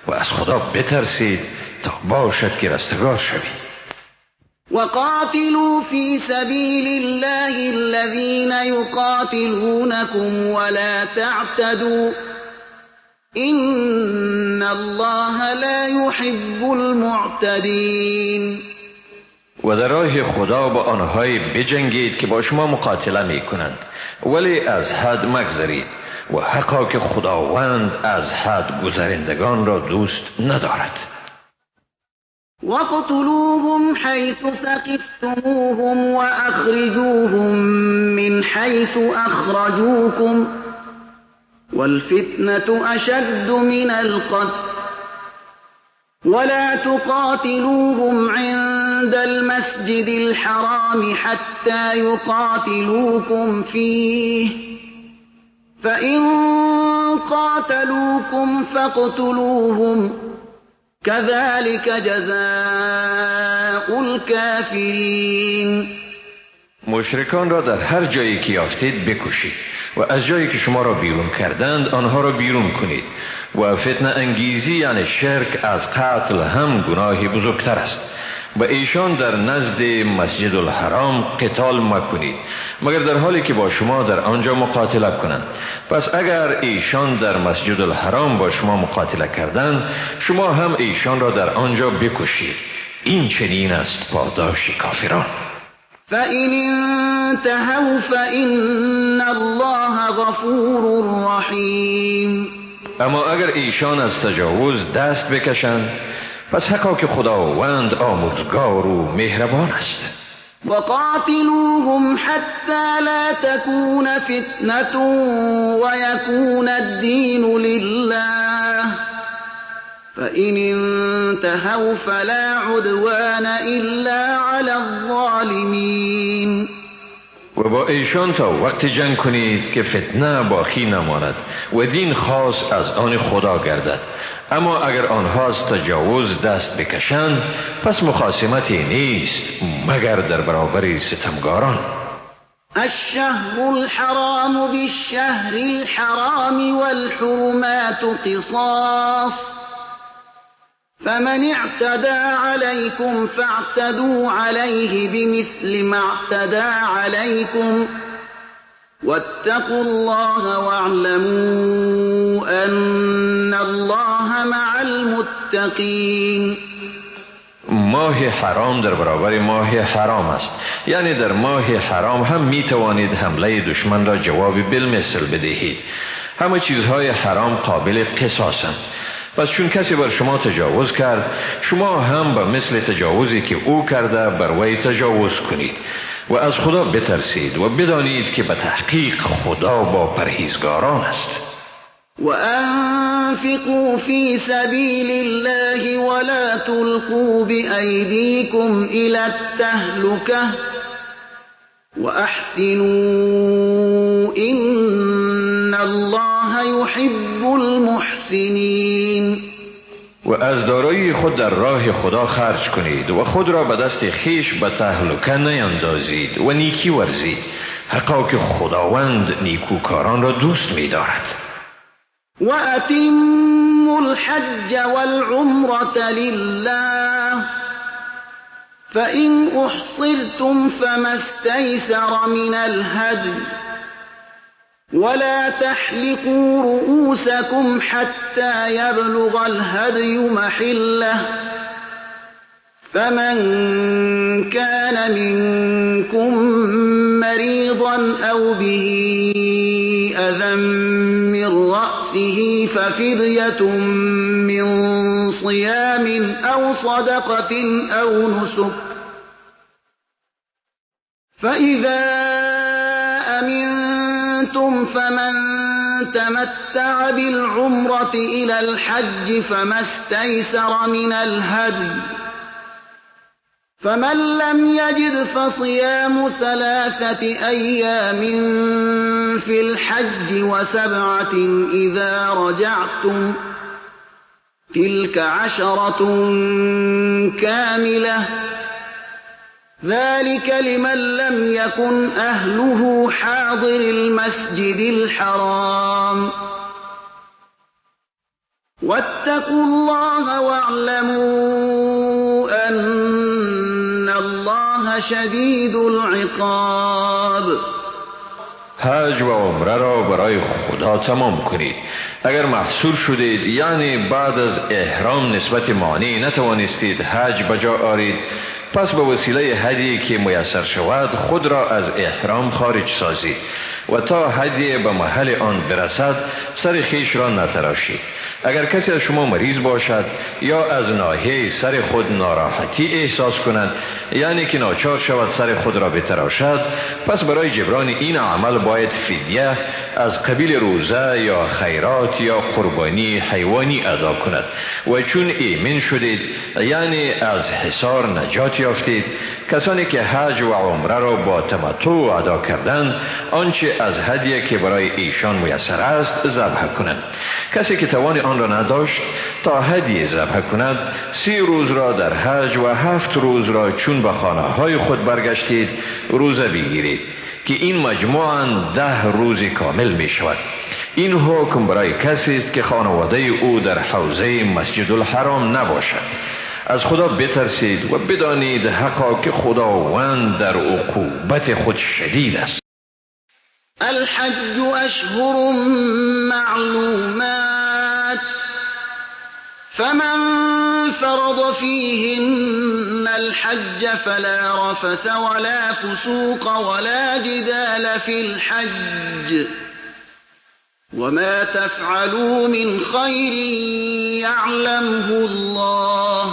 و از خدا بترسید تا باشد که رستگار شوید. وقاتلوا في سبيل الله الذين يقاتلونكم ولا تعتدوا إن الله لا يحب المعتدين. و در راه خدا با آنهایی بجنگید که با شما مقاتله می کنند، ولی از حد مگذرید. و حقا که خداوند از حد گذرندگان را دوست ندارد. واقتلوهم حيث ثقفتموهم وأخرجوهم من حيث أخرجوكم والفتنة أشد من القتل ولا تقاتلوهم عند المسجد الحرام حتى يقاتلوكم فيه فإن قاتلوكم فاقتلوهم كذلك جزاء الكافرين. مشرکان را در هر جایی که یافتید بکشید و از جایی که شما را بیرون کردند آنها را بیرون کنید و فتنه انگیزی یعنی شرک از قتل هم گناهی بزرگتر است. و ایشان در نزد مسجد الحرام قتال مکنید مگر در حالی که با شما در آنجا مقاتله کنند. پس اگر ایشان در مسجد الحرام با شما مقاتله کردند شما هم ایشان را در آنجا بکشید. این چنین است پاداش کافران. فإن انتهوا فإن الله غفور رحیم. اما اگر ایشان از تجاوز دست بکشند پس حقا که خداوند آمرزگار و مهربان است. وقاتلوهم حتى لا تكون فتنة ويكون الدين لله فإن انتهوا فلا عدوان إلا على الظالمين. و با ایشان تا وقت جنگ کنید که فتنه باقی نماند و دین خاص از آن خدا گردد. اما اگر آنها از تجاوز دست بکشند پس مخاصمتی نیست مگر در برابر ستمگاران. الشهر الحرام بالشهر الحرام والحرمات قصاص فمن اعتدى عليكم فاعتدوا عليه بمثل ما اعتدى عليكم واتقوا الله واعلموا أن الله مع المتقين. ماه حرام در برابر ماه حرام است، یعنی در ماه حرام هم می توانید حمله دشمن را جواب بالمثل بدهید. همه چیزهای حرام قابل قصاصند. پس چون کسی بر شما تجاوز کرد شما هم به مثل تجاوزی که او کرده بر وی تجاوز کنید و از خدا بترسید و بدانید که به تحقیق خدا با پرهیزگاران است. وأنفقوا في سبيل الله ولا تلقوا بأيديكم إلى التهلكة وأحسنوا إن الله يحب المحسنين. و از دارایی خود در راه خدا خرج کنید و خود را به دست خویش به تهلکه نیندازید و نیکی ورزید، حقا که خداوند نیکوکاران را دوست می‌دارد. وأتموا الحج والعمرة لله فإن أحصرتم فما استيسر من الهدي ولا تحلقوا رؤوسكم حتى يبلغ الهدي محله فمن كان منكم مريضا أو به أذى من رأسه ففدية من صيام أو صدقة أو نسك فإذا أمنتم فمن تمتع بالعمرة إلى الحج فما استيسر من الهدي فمن لم يجد فصيام 3 أيام في الحج و7 إذا رجعتم تلك 10 كاملة ذلك لمن لم يكن أهله حاضر المسجد الحرام واتقوا الله واعلموا أن الله شدید العقاب. حج و عمره را برای خدا تمام کنید. اگر محصور شدید، یعنی بعد از احرام نسبت مانع نتوانستید حج بجا آرید، پس به وسیله هدیه که میسر شود خود را از احرام خارج سازید و تا هدیه به محل آن برسد سر خویش را نتراشید. اگر کسی از شما مریض باشد یا از ناحیه سر خود ناراحتی احساس کند، یعنی که ناچار شود سر خود را بتراشد، پس برای جبران این عمل باید فدیه از قبیل روزه یا خیرات یا قربانی حیوانی ادا کند. و چون ایمن شدید، یعنی از حصار نجات یافتید، کسانی که حج و عمره را با تمتع ادا کردند آنچه از هدیه که برای ایشان میسر است ذبح کنند. کسی که توان آن را نداشت تا هدیه ذبح کند، 30 روز را در حج و 7 روز را چون به خانه های خود برگشتید روزه بگیرید که این مجموعاً 10 روز کامل می شود. این حکم برای کسی است که خانواده او در حوزه مسجد الحرام نباشد. از خدا بترسید و بدانید حقا که خداوند در عقوبت خود شدید است. الحج أشهر معلومات فمن فرض فيهن الحج فلا رفث ولا فسوق ولا جدال في الحج وما تفعلوا من خير يعلمه الله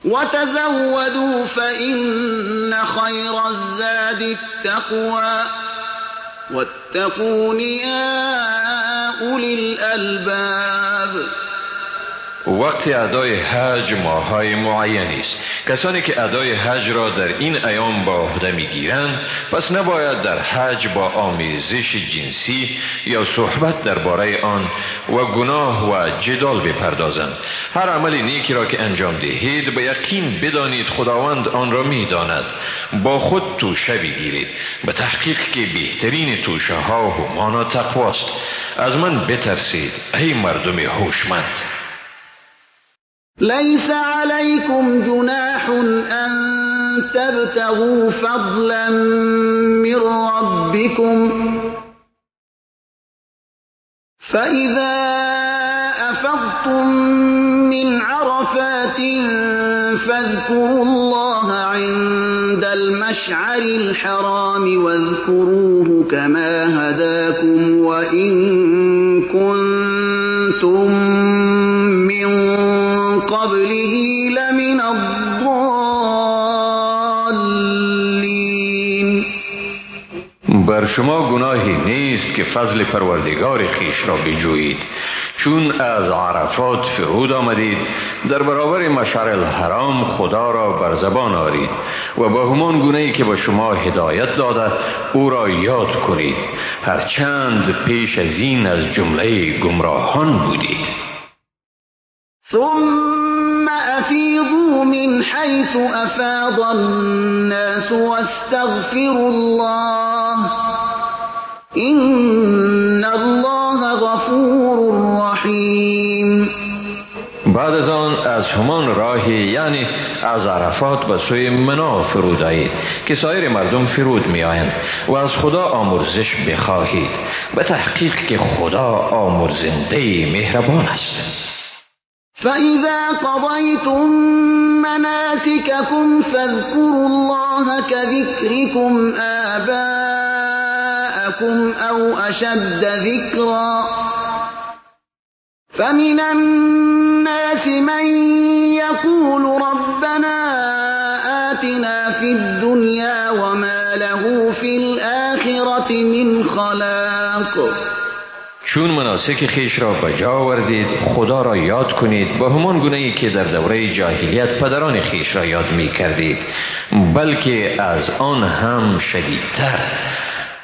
وتزودوا فإن خير الزاد التقوى واتقون يا أولي الألباب. وقت ادای حج ماه‌های معینی است. کسانی که ادای حج را در این ایام با عهده می‌گیرند، پس نباید در حج با آمیزش جنسی یا صحبت درباره آن و گناه و جدال بپردازند. هر عمل نیکی را که انجام دهید به یقین بدانید خداوند آن را می‌داند. با خود توشه بگیرید، به تحقیق که بهترین توشه ها همانا تقواست. از من بترسید ای مردم هوشمند. ليس عليكم جناح أن تبتغوا فضلا من ربكم فإذا أفضتم من عرفات فاذكروا الله عند المشعر الحرام واذكروه كما هداكم وإن كنتم من قبله لمن الضالين. بر شما گناهی نیست که فضل پروردگار خویش را بجویید. چون از عرفات فرود آمدید در برابر مشعر الحرام خدا را بر زبان آرید و با همان گونه ای که به شما هدایت داده او را یاد کنید، هرچند پیش از این از جمله گمراهان بودید. ثم أفيضوا من حيث أفاض الناس واستغفروا الله إن الله غفور رحيم. بعد از آن از همان راهی، یعنی از عرفات به سوی منا فرود آیید که سایر مردم فرود می آیند و از خدا آمرزش بخواهید، به تحقیق که خدا آمرزنده مهربان است. فإذا قضيتم مناسككم فاذكروا الله كذكركم آباءكم أو أشد ذكرا فمن الناس من يقول ربنا آتنا في الدنيا وما له في الآخرة من خلاق. چون مناسک خیش را به جا آوردید خدا را یاد کنید به همان گونه ای که در دوره جاهلیت پدران خیش را یاد می کردید، بلکه از آن هم شدیدتر.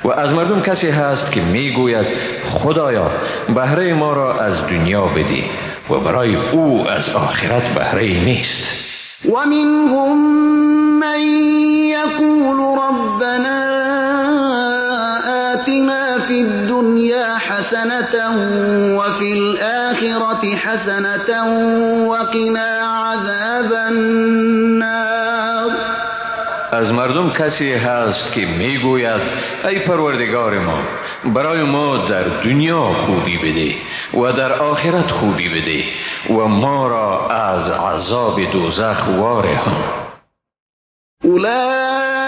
و از مردم کسی هست که می گوید خدایا بهره ما را از دنیا بدی و برای او از آخرت بهره نیست. و منهم من یقول ربنا آتنا في الدنيا حسنة وفي الآخرة حسنة وقنا عذاب النار. از مردم کسی هست که میگوید ای پروردگار ما برای ما در دنیا خوبی بده و در آخرت خوبی بده و ما را از عذاب دوزخ وارهان.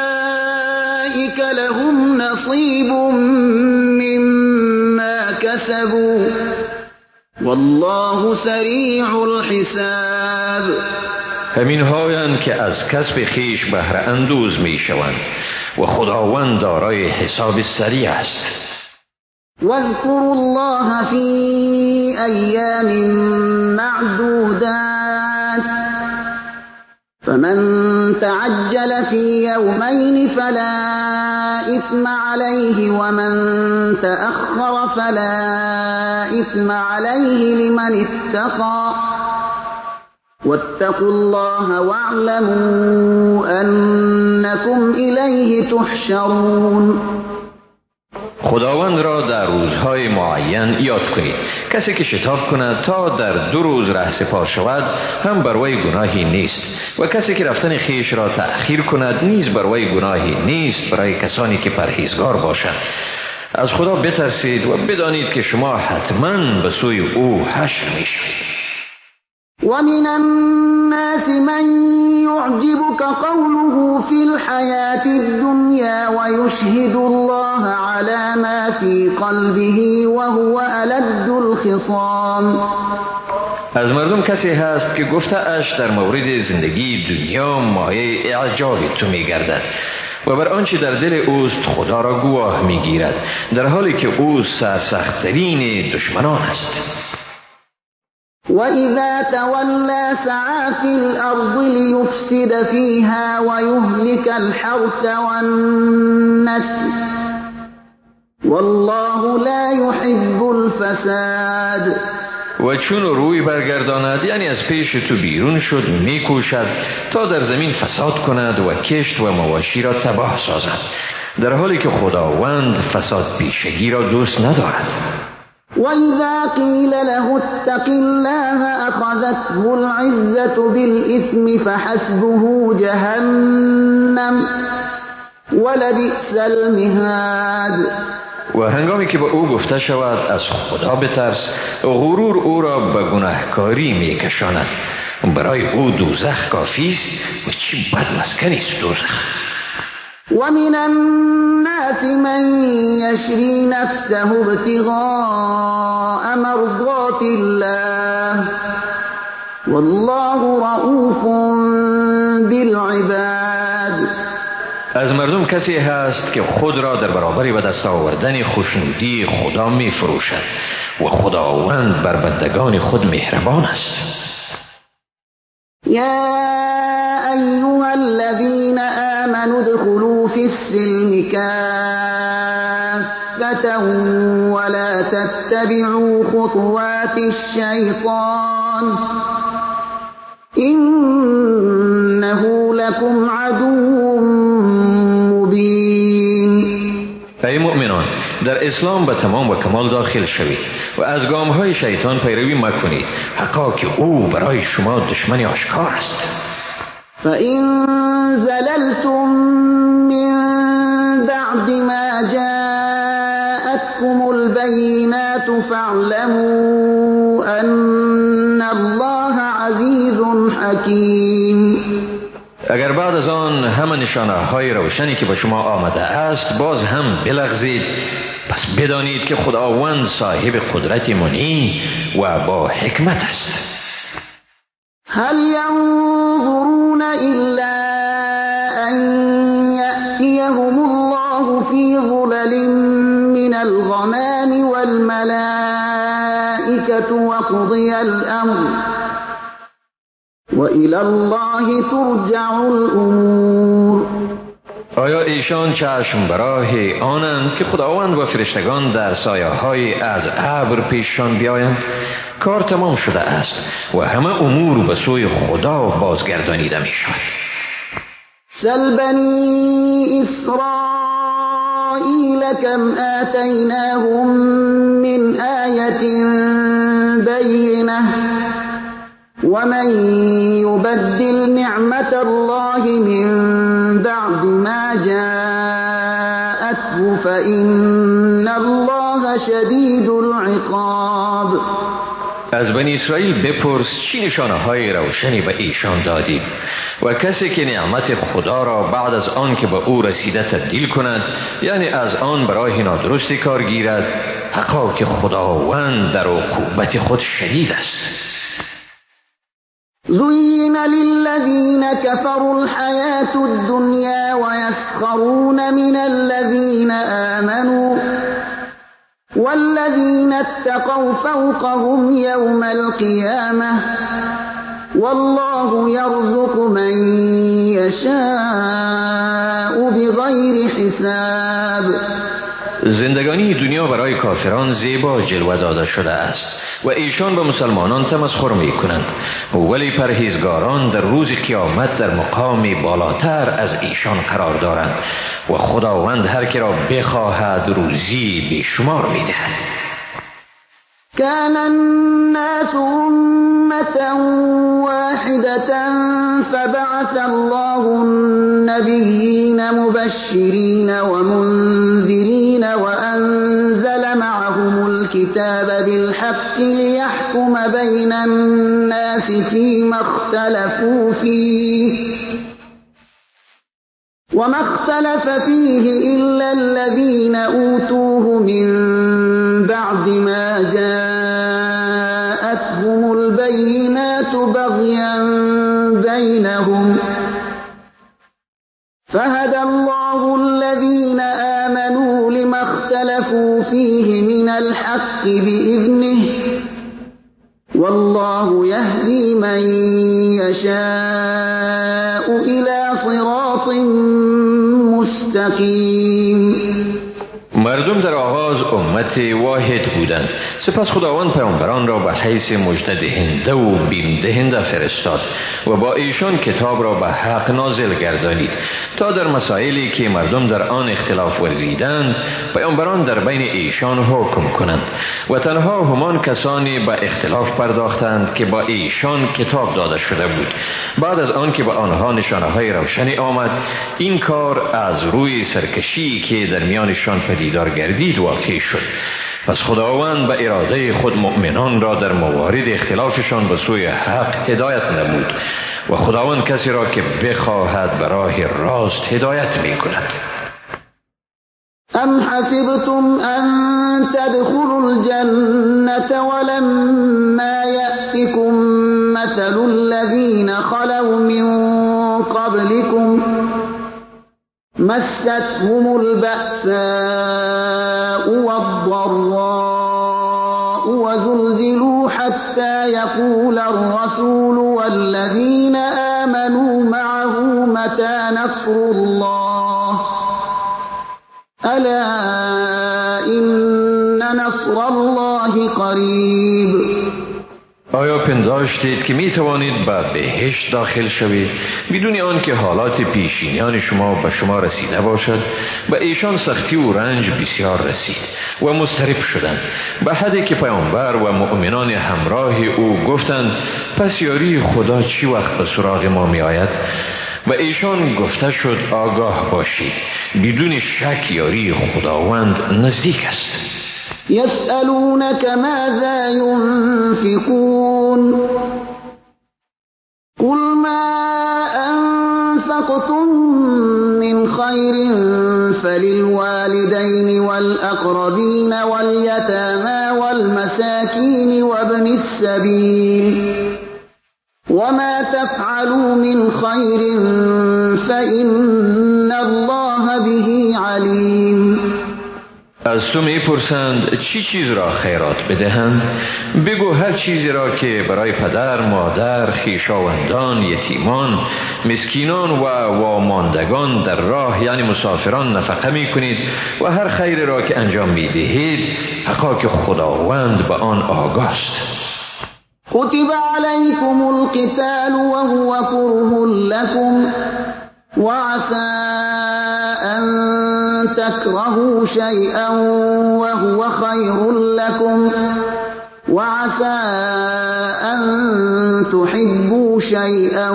أولئك أولئك لهم نصيب مما كسبوا والله سریع الحساب. همین هایند که از کسب خیش بهره اندوز می شوند و خداوند دارای حساب سریع است. واذكروا الله في أيام معدودات فمن تعجل في يومين فلا إثم عليه ومن تأخر فلا إثم عليه لمن اتقى واتقوا الله واعلموا أنكم إليه تحشرون. خداوند را در روزهای معین یاد کنید. کسی که شتاب کند تا در 2 روز ره سپار شود هم بر وی گناهی نیست و کسی که رفتن خیش را تأخیر کند نیز بر وی گناهی نیست برای کسانی که پرهیزگار باشند. از خدا بترسید و بدانید که شما حتما به سوی او حشر میشوید. ومن الناس من يعجبك قوله في الحياة الدنيا ويشهد الله على ما في قلبه وهو ألد الخصام. از مردم کسی هست که گفته اش در مورد زندگی دنیا مایه اعجاب تو میگردد و بر آنچه در دل اوست خدا را گواه میگیرد، در حالی که او سرسخت‌ترین دشمنان است. وَإِذَا تَوَلَّى سَعَى فِي الْأَرْضِ لِيُفْسِدَ فِيهَا وَيُهْلِكَ الْحَرْثَ وَالنَّسْلَ وَاللَّهُ لَا يُحِبُّ الْفَسَادَ. و چون روی برگرداند، یعنی از پیش تو بیرون شد، میکوشد تا در زمین فساد کند و کشت و مواشی را تباه سازد، در حالی که خداوند فساد پیشگی را دوست ندارد. وَإِذَا قِيلَ لَهُ اتَّقِ اللَّهَ أَخَذَتْهُ الْعِزَّةُ بِالْإِثْمِ فَحَسْبُهُ جَهَنَّمُ وَلَبِئْسَ الْمِهَادُ. و هنگامی که به او گفته شود از خدا بترس، غرور او را به گناهکاری میکشاند. برای او دوزخ کافی است و چی بد مسکنی است دوزخ. ومن الناس من يشري نفسه ابتغاء مرضات الله والله رؤوف بالعباد. از مردم کسی هست که خود را در برابر به دست آوردن خوشنودی خدا می فروشد و خداوند بر بندگان خود مهربان است. یا ایها الذین آمنوا ادخلوا فی السلم کافة ولا تتبعوا خطوات الشیطان انه لكم عدو مبین. ای مؤمنان، در اسلام به تمام و کمال داخل شوید و از گام‌های شیطان پیروی مکنید، حقا که او برای شما دشمن آشکار است. فَإِن زَلَلْتُم مِّن بَعْدِ مَا جَاءَتْكُمُ الْبَيِّنَاتُ فَاعْلَمُوا أَنَّ اللَّهَ عَزِيزٌ حَكِيمٌ. اگر بعد از آن همه نشانه های روشنی که به شما آمده است باز هم بلغزید، پس بدانید که خداوند صاحب قدرت منی و با حکمت است. هل ينظرون إلا أن يأتيهم الله في ظلل من الغمام والملائكة وقضي الأمر وإلى الله ترجع الأمور. آیا ایشان چشم براه آنند که خداوند و فرشتگان در سایه های از ابر پیششان بیایند؟ کار تمام شده است و همه امور به سوی خدا بازگردانیده می شود. سل بنی اسرائیل کم آتیناهم من آیة بینة ومن يبدل نعمة الله من بعد ما جاءته فإن الله شدید العقاب. از بنی اسرائیل بپرس چی نشانه های روشنی به ایشان دادیم و کسی که نعمت خدا را بعد از آن که به او رسیده تبدیل کند، یعنی از آن برای نادرستی کار گیرد، حقا که خداوند در عقوبت خود شدید است. زين للذين كفروا الحياة الدنيا ويسخرون من الذين آمنوا والذين اتقوا فوقهم يوم القيامة والله يرزق من يشاء بغير حساب. زندگانی دنیا برای کافران زیبا جلوه داده شده است و ایشان به مسلمانان تمسخر می کنند، ولی پرهیزگاران در روز قیامت در مقام بالاتر از ایشان قرار دارند و خداوند هر که را بخواهد روزی بیشمار می دهد. كان الناس أمة واحدة فبعث الله النبيين مبشرين ومنذرين وأنزل معهم الكتاب بالحق ليحكم بين الناس فيما اختلفوا فيه وما اختلف فيه إلا الذين أوتوه من بعد ما جاءتهم البينات بغيا بينهم فهدى الله الذين آمنوا لما اختلفوا فيه من الحق بإذنه والله يهدي من يشاء إلى صراط مستقيم. مردم در آغاز امت واحد بودند، سپس خداوند پیامبران را به حیث مژده دهنده و بیم دهنده فرستاد و با ایشان کتاب را به حق نازل گردانید تا در مسائلی که مردم در آن اختلاف ورزیدند پیامبران در بین ایشان حکم کنند و تنها همان کسانی به اختلاف پرداختند که با ایشان کتاب داده شده بود. بعد از آن که به آنها نشانه های روشنی آمد، این کار از روی سرکشی که در میانشان پدیدار گردید واقع شد. پس خداوند به اراده خود مؤمنان را در موارد اختلافشان به سوی حق هدایت نمود و خداوند کسی را که بخواهد به راه راست هدایت می کند. ام حسبتم ان تدخلوا الجنة ولما یأتکم مثل الذین خلوا من قبلكم مستهم البأساء والضراء وزلزلوا حتى يقول الرسول والذين آمنوا معه متى نصر الله ألا إن نصر الله قريب. آیا پنداشتید که می توانید به بهشت داخل شوید بدون آنکه حالات پیشینیان شما به شما رسیده باشد؟ به ایشان سختی و رنج بسیار رسید و مضطرب شدند، به حدی که پیامبر و مؤمنان همراه او گفتند پس یاری خدا چی وقت به سراغ ما می آید؟ و ایشان گفته شد آگاه باشید، بدون شک یاری خداوند نزدیک است. يسألونك ماذا ينفقون قل ما أنفقتم من خير فللوالدين والأقربين واليتامى والمساكين وابن السبيل وما تفعلوا من خير فإن الله به عليم. از تو میپرسند چی چیز را خیرات بدهند؟ بگو هر چیزی را که برای پدر، مادر، خویشاوندان، یتیمان، مسکینان و واماندگان در راه یعنی مسافران نفقه میکنید و هر خیر را که انجام میدهید حقا که خداوند به آن آگاه است. كتب عليكم القتال وهو كره لكم وعسى أن تكرهوا شيئا وهو خير لكم وعسى أن تحبوا شيئا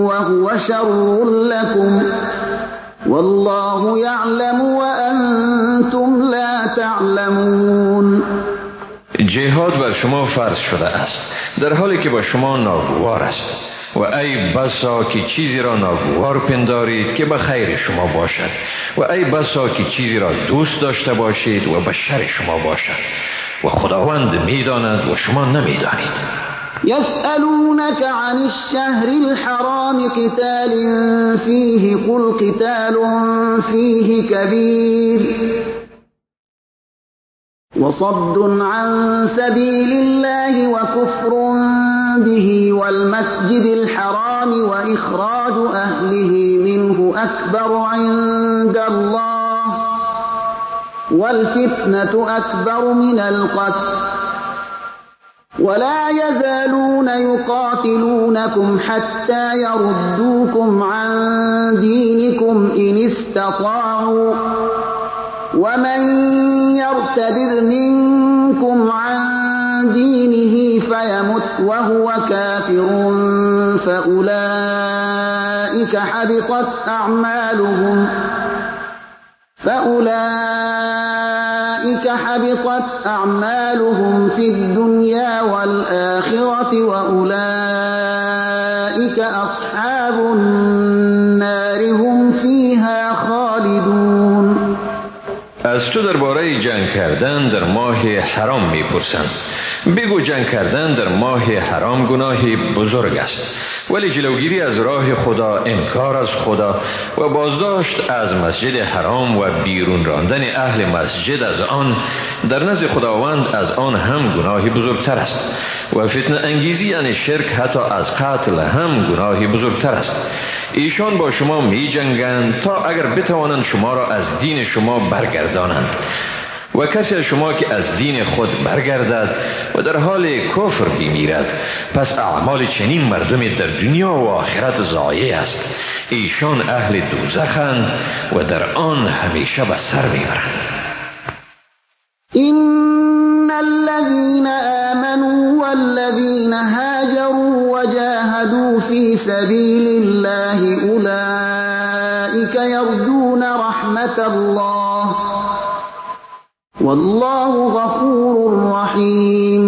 وهو شر لكم والله يعلم وأنتم لا تعلمون. جنگ جهاد بر شما فرض شده است در حالی که با شما ناگوار است، و ای بسا که چیزی را ناگوار پندارید که به خیر شما باشد، و ای بسا که چیزی را دوست داشته باشید و به شر شما باشد، و خداوند میداند و شما نمیدانید. يسألونك عن الشهر الحرام قتال فيه قل قتال فيه كبير وصد عن سبيل الله وكفر به والمسجد الحرام وإخراج أهله منه أكبر عند الله والفتنة أكبر من القتل ولا يزالون يقاتلونكم حتى يردوكم عن دينكم إن استطاعوا ومن يرتد منكم عن دينه فيمت وهو كافر فأولئك حبطت أعمالهم في الدنيا والآخرة وأولئك أصحاب النار هم فيها خالدون. از تو درباره جنگ کردن در ماه حرام میپرسند. بگو جنگ کردن در ماه حرام گناه بزرگ است، ولی جلوگیری از راه خدا، انکار از خدا و بازداشت از مسجد حرام و بیرون راندن اهل مسجد از آن در نزد خداوند از آن هم گناه بزرگتر است، و فتنه انگیزی یعنی شرک حتی از قتل هم گناه بزرگتر است. ایشان با شما می جنگند تا اگر بتوانند شما را از دین شما برگردانند، و کسی از شما که از دین خود برگردد و در حال کفر بمیرد، پس اعمال چنین مردمی در دنیا و آخرت ضایع است. ایشان اهل دوزخند و در آن همیشه به سر میبرند. إن الذين آمنوا والذين هاجروا وجاهدوا في سبيل الله أولئك يرجون رحمة الله والله غفور رحیم.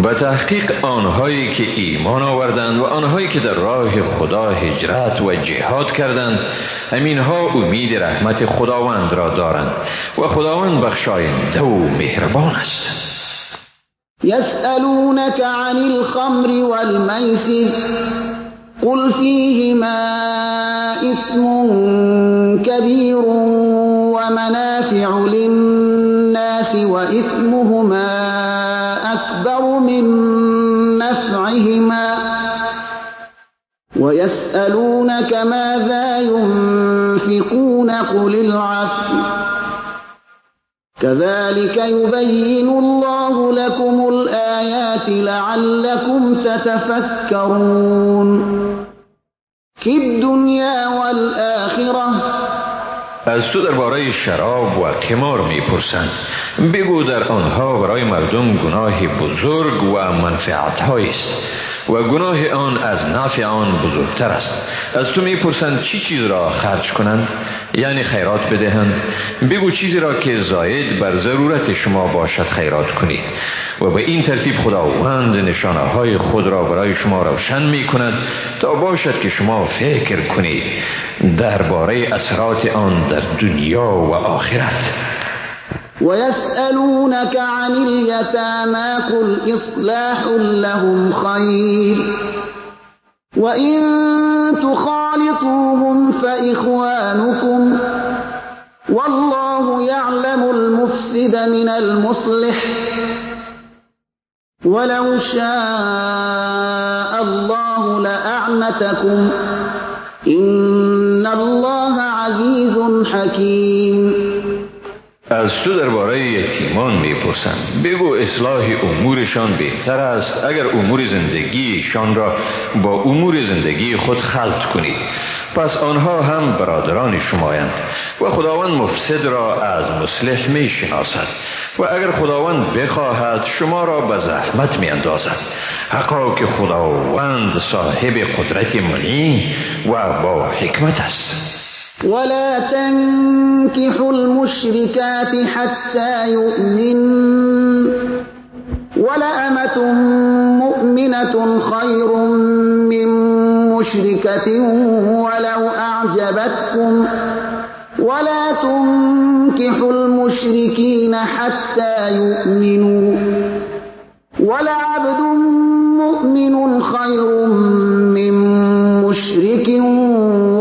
به تحقیق آنهایی که ایمان آوردند و آنهایی که در راه خدا هجرت و جهاد کردند، همینها امید رحمت خداوند را دارند و خداوند بخشاینده و مهربان است. یسألونک عن الخمر والمیسر قل فیهما اثم کبیر ومنافع للناس وإثمهما أكبر من نفعهما ويسألونك ماذا ينفقون قل العفو كذلك يبين الله لكم الآيات لعلكم تتفكرون في الدنيا والآخرة. از تو درباره شراب و قمار میپرسند. بگو در آنها برای مردم گناه بزرگ و منفعت است و گناه آن از نفع آن بزرگتر است. از تو میپرسند چی چیز را خرج کنند، یعنی خیرات بدهند. بگو چیزی را که زاید بر ضرورت شما باشد خیرات کنید، و به این ترتیب خداوند نشانه های خود را برای شما روشن می کند تا باشد که شما فکر کنید درباره اثرات آن در دنیا و آخرت. ويسألونك عن اليتامى قل إصلاح لهم خير وإن تخالطوهم فإخوانكم والله يعلم المفسد من المصلح ولو شاء الله لأعنتكم إن الله عزيز حكيم. از تو درباره یتیمان میپرسند. بگو اصلاح امورشان بهتر است اگر امور زندگیشان را با امور زندگی خود خلط کنید، پس آنها هم برادران شمایند و خداوند مفسد را از مصلح میشناسد و اگر خداوند بخواهد شما را به زحمت میاندازد. حقا که خداوند صاحب قدرت منی و با حکمت است. ولا تنكحوا المشركات حتى يؤمن ولأمة مؤمنة خير من مشركة ولو أعجبتكم ولا تنكحوا المشركين حتى يؤمنوا ولعبد مؤمن خير من مشرك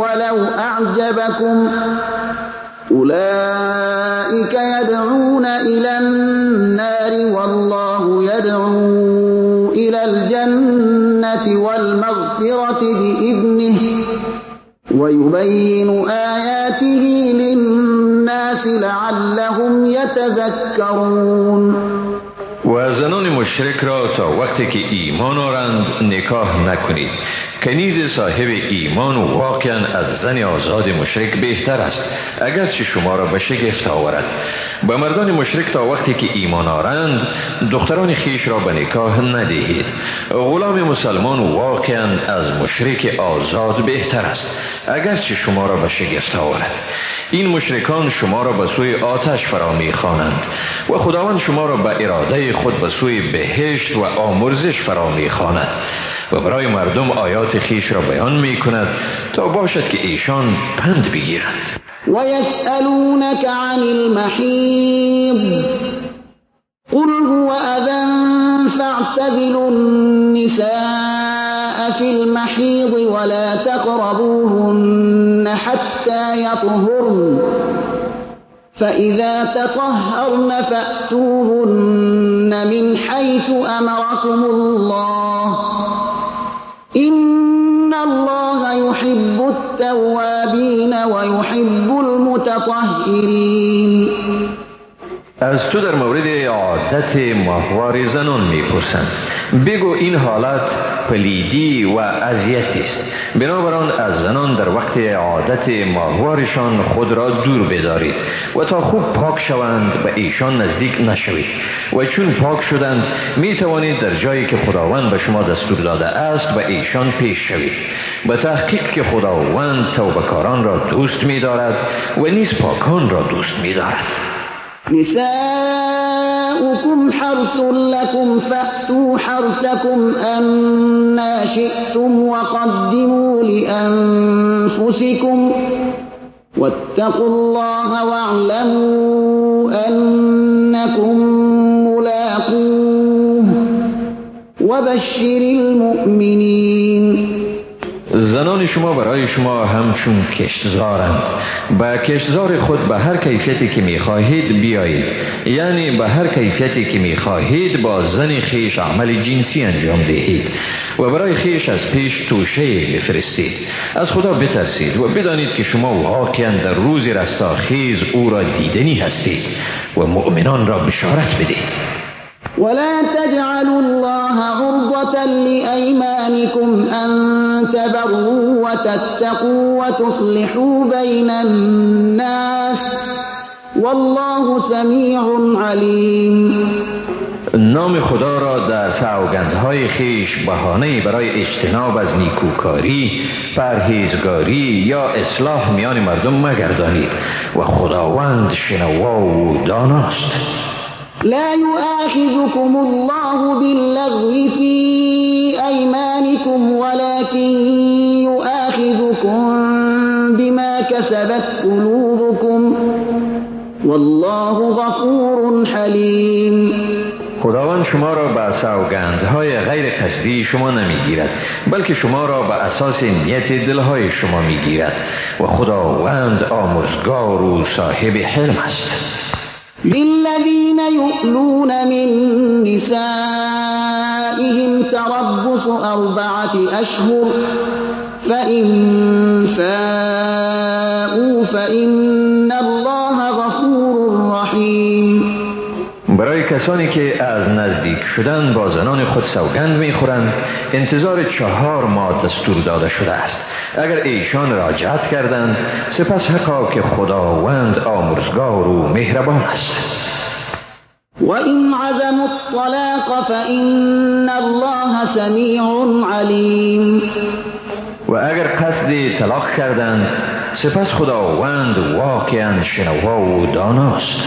ولو أعجبكم أولئك يدعون إلى النار والله يدعو إلى الجنة والمغفرة بإذنه ويبين آياته للناس لعلهم يتذكرون. و زنان مشرک را تا وقتی که ایمان آرند نکاح نکنید. کنیز صاحب ایمان واقعا از زن آزاد مشرک بهتر است، اگرچه شما را به شگفت آورد. به مردان مشرک تا وقتی که ایمان آرند دختران خیش را به نکاح ندهید. غلام مسلمان واقعا از مشرک آزاد بهتر است، اگرچه شما را به شگفت آورد. این مشرکان شما را به سوی آتش فرا می‌خوانند و خداوند شما را به اراده خود به سوی بهشت و آمرزش فرا می‌خواند و برای مردم آیات خیش را بیان می‌کند تا باشد که ایشان پند بگیرند. و یسألونک عن المحیض قل هو اذى فاعتزلوا النساء في المحیض ولا تقربوهن حتى يطهرن فإذا تطهرن فأتوهن من حيث أمركم الله إن الله يحب التوابين ويحب المتطهرين. از تو در مورد عادت ماهوار زنان میپرسند. بگو این حالت پلیدی و اذیتی است، بنابراین از زنان در وقت عادت ماهوارشان خود را دور بدارید و تا خوب پاک شوند به ایشان نزدیک نشوید و چون پاک شدند می توانید در جایی که خداوند به شما دستور داده است به ایشان پیش شوید. به تحقیق که خداوند توبهکاران را دوست می دارد و نیز پاکان را دوست می دارد. نساؤكم حرث لكم فأتوا حرثكم أنى شئتم وقدموا لأنفسكم واتقوا الله واعلموا أنكم ملاقوه وبشر المؤمنين. زنان شما برای شما همچون کشتزارند. به کشتزار خود به هر کیفیتی که میخواهید بیایید، یعنی به هر کیفیتی که میخواهید با زن خیش عمل جنسی انجام دهید و برای خیش از پیش توشه بفرستید. از خدا بترسید و بدانید که شما واقعا در روز رستاخیز او را دیدنی هستید و مؤمنان را بشارت بدهید. ولا تجعلوا الله عرضة لأيمانكم أن تبروا وتتقوا وتصلحوا بين الناس والله سميع عليم. نام خدا را در سوگندهای خیش بهانه‌ای برای اجتناب از نیکوکاری، پرهیزگاری یا اصلاح میان مردم مگردانید و خداوند شنوا و داناست. لا يؤاخذكم الله باللغو في أيمانكم ولكن يؤاخذكم بما كسبت قلوبكم والله غفور حليم. خداوند شما را به سوگندهای غیر قصدی شما نمیگیرد، بلکه شما را به اساس نیت دلهای شما میگیرد و خداوند آمرزگار و صاحب حلم است. للذین یؤلون من نسائهم تربص 4 أشهر فإن فاءوا فإن الله غفور رحیم. برای کسانی که از نزدیک شدن با زنان خود سوگند میخورند انتظار 4 ماه دستور داده شده است. اگر ایشان راجعت کردند سپس حقا که خداوند آمرزگار و مهربان است. و این عزموا الطلاق فإن الله سمیع علیم. و اگر قصد طلاق کردند سپس خداوند واقعا شنوا و داناست.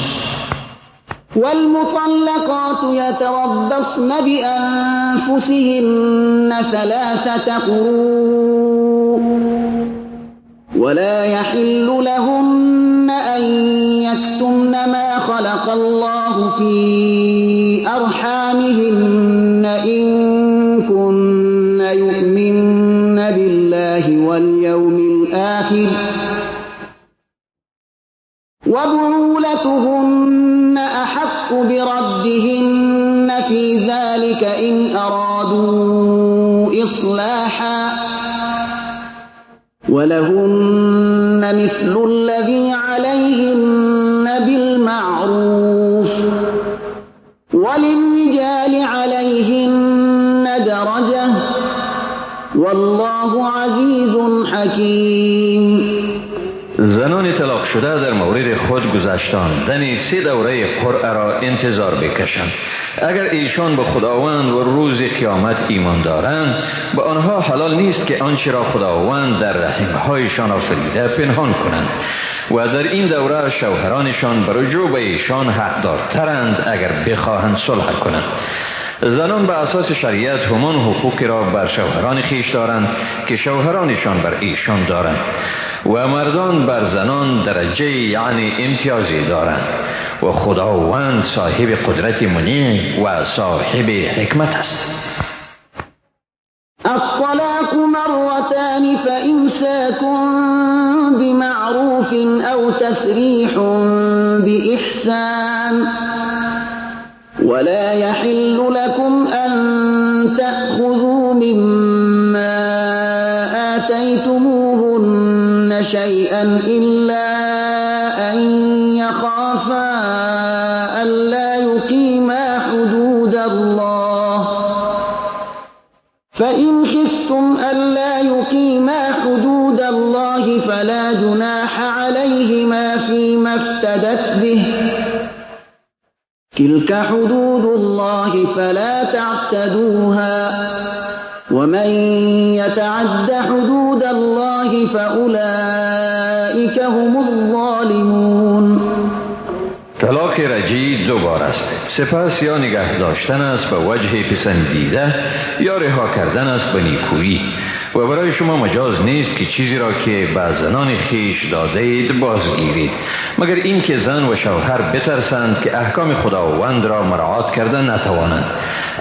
والمطلقات يتربصن بأنفسهن 3 قروء ولا يحل لهن أن يكتمن ما خلق الله في أرحامهن إن كن يؤمن بالله واليوم الآخر وبعولتهن أحق بردهن في ذلك إن أرادوا إصلاحا ولهن مثل الذي عليهن بالمعروف وللرجال عليهن درجة والله عزيز حكيم. زنان طلاق شده در مورد خود گذشتاندن 3 دوره قرعه را انتظار بکشند. اگر ایشان به خداوند و روز قیامت ایمان دارند، به آنها حلال نیست که آنچه را خداوند در رحمهایشان آفریده پنهان کنند و در این دوره شوهرانشان به رجوع به ایشان حقدارترند اگر بخواهند صلح کنند. زنان به اساس شریعت همان حقوقی را بر شوهران خویش دارند که شوهرانشان بر ایشان دارند و مردان بر زنان درجه یعنی امتیازی دارند و خداوند صاحب قدرت منیع و صاحب حکمت است. الطلاق مرتان فإمساك بمعروف أو تسريح بإحسان ولا يحل لكم أن تأخذوا مما آتيتموهن شيئا إلا أن يخافا ألا يقيما حدود الله فإن خفتم ألا يقيما حدود الله فلا جناح عليهما فيما افتدت به تلك حدود الله فلا تعتدوها ومن يتعد حدود الله فأولئك هم الظالمون. طلاق رجعی 2 بار است. سپس یا نگه داشتن است به وجه پسندیده یا رها کردن است به نیکویی و برای شما مجاز نیست که چیزی را که به زنان خویش داده اید بازگیرید، مگر اینکه زن و شوهر بترسند که احکام خداوند را مراعات کرده نتوانند.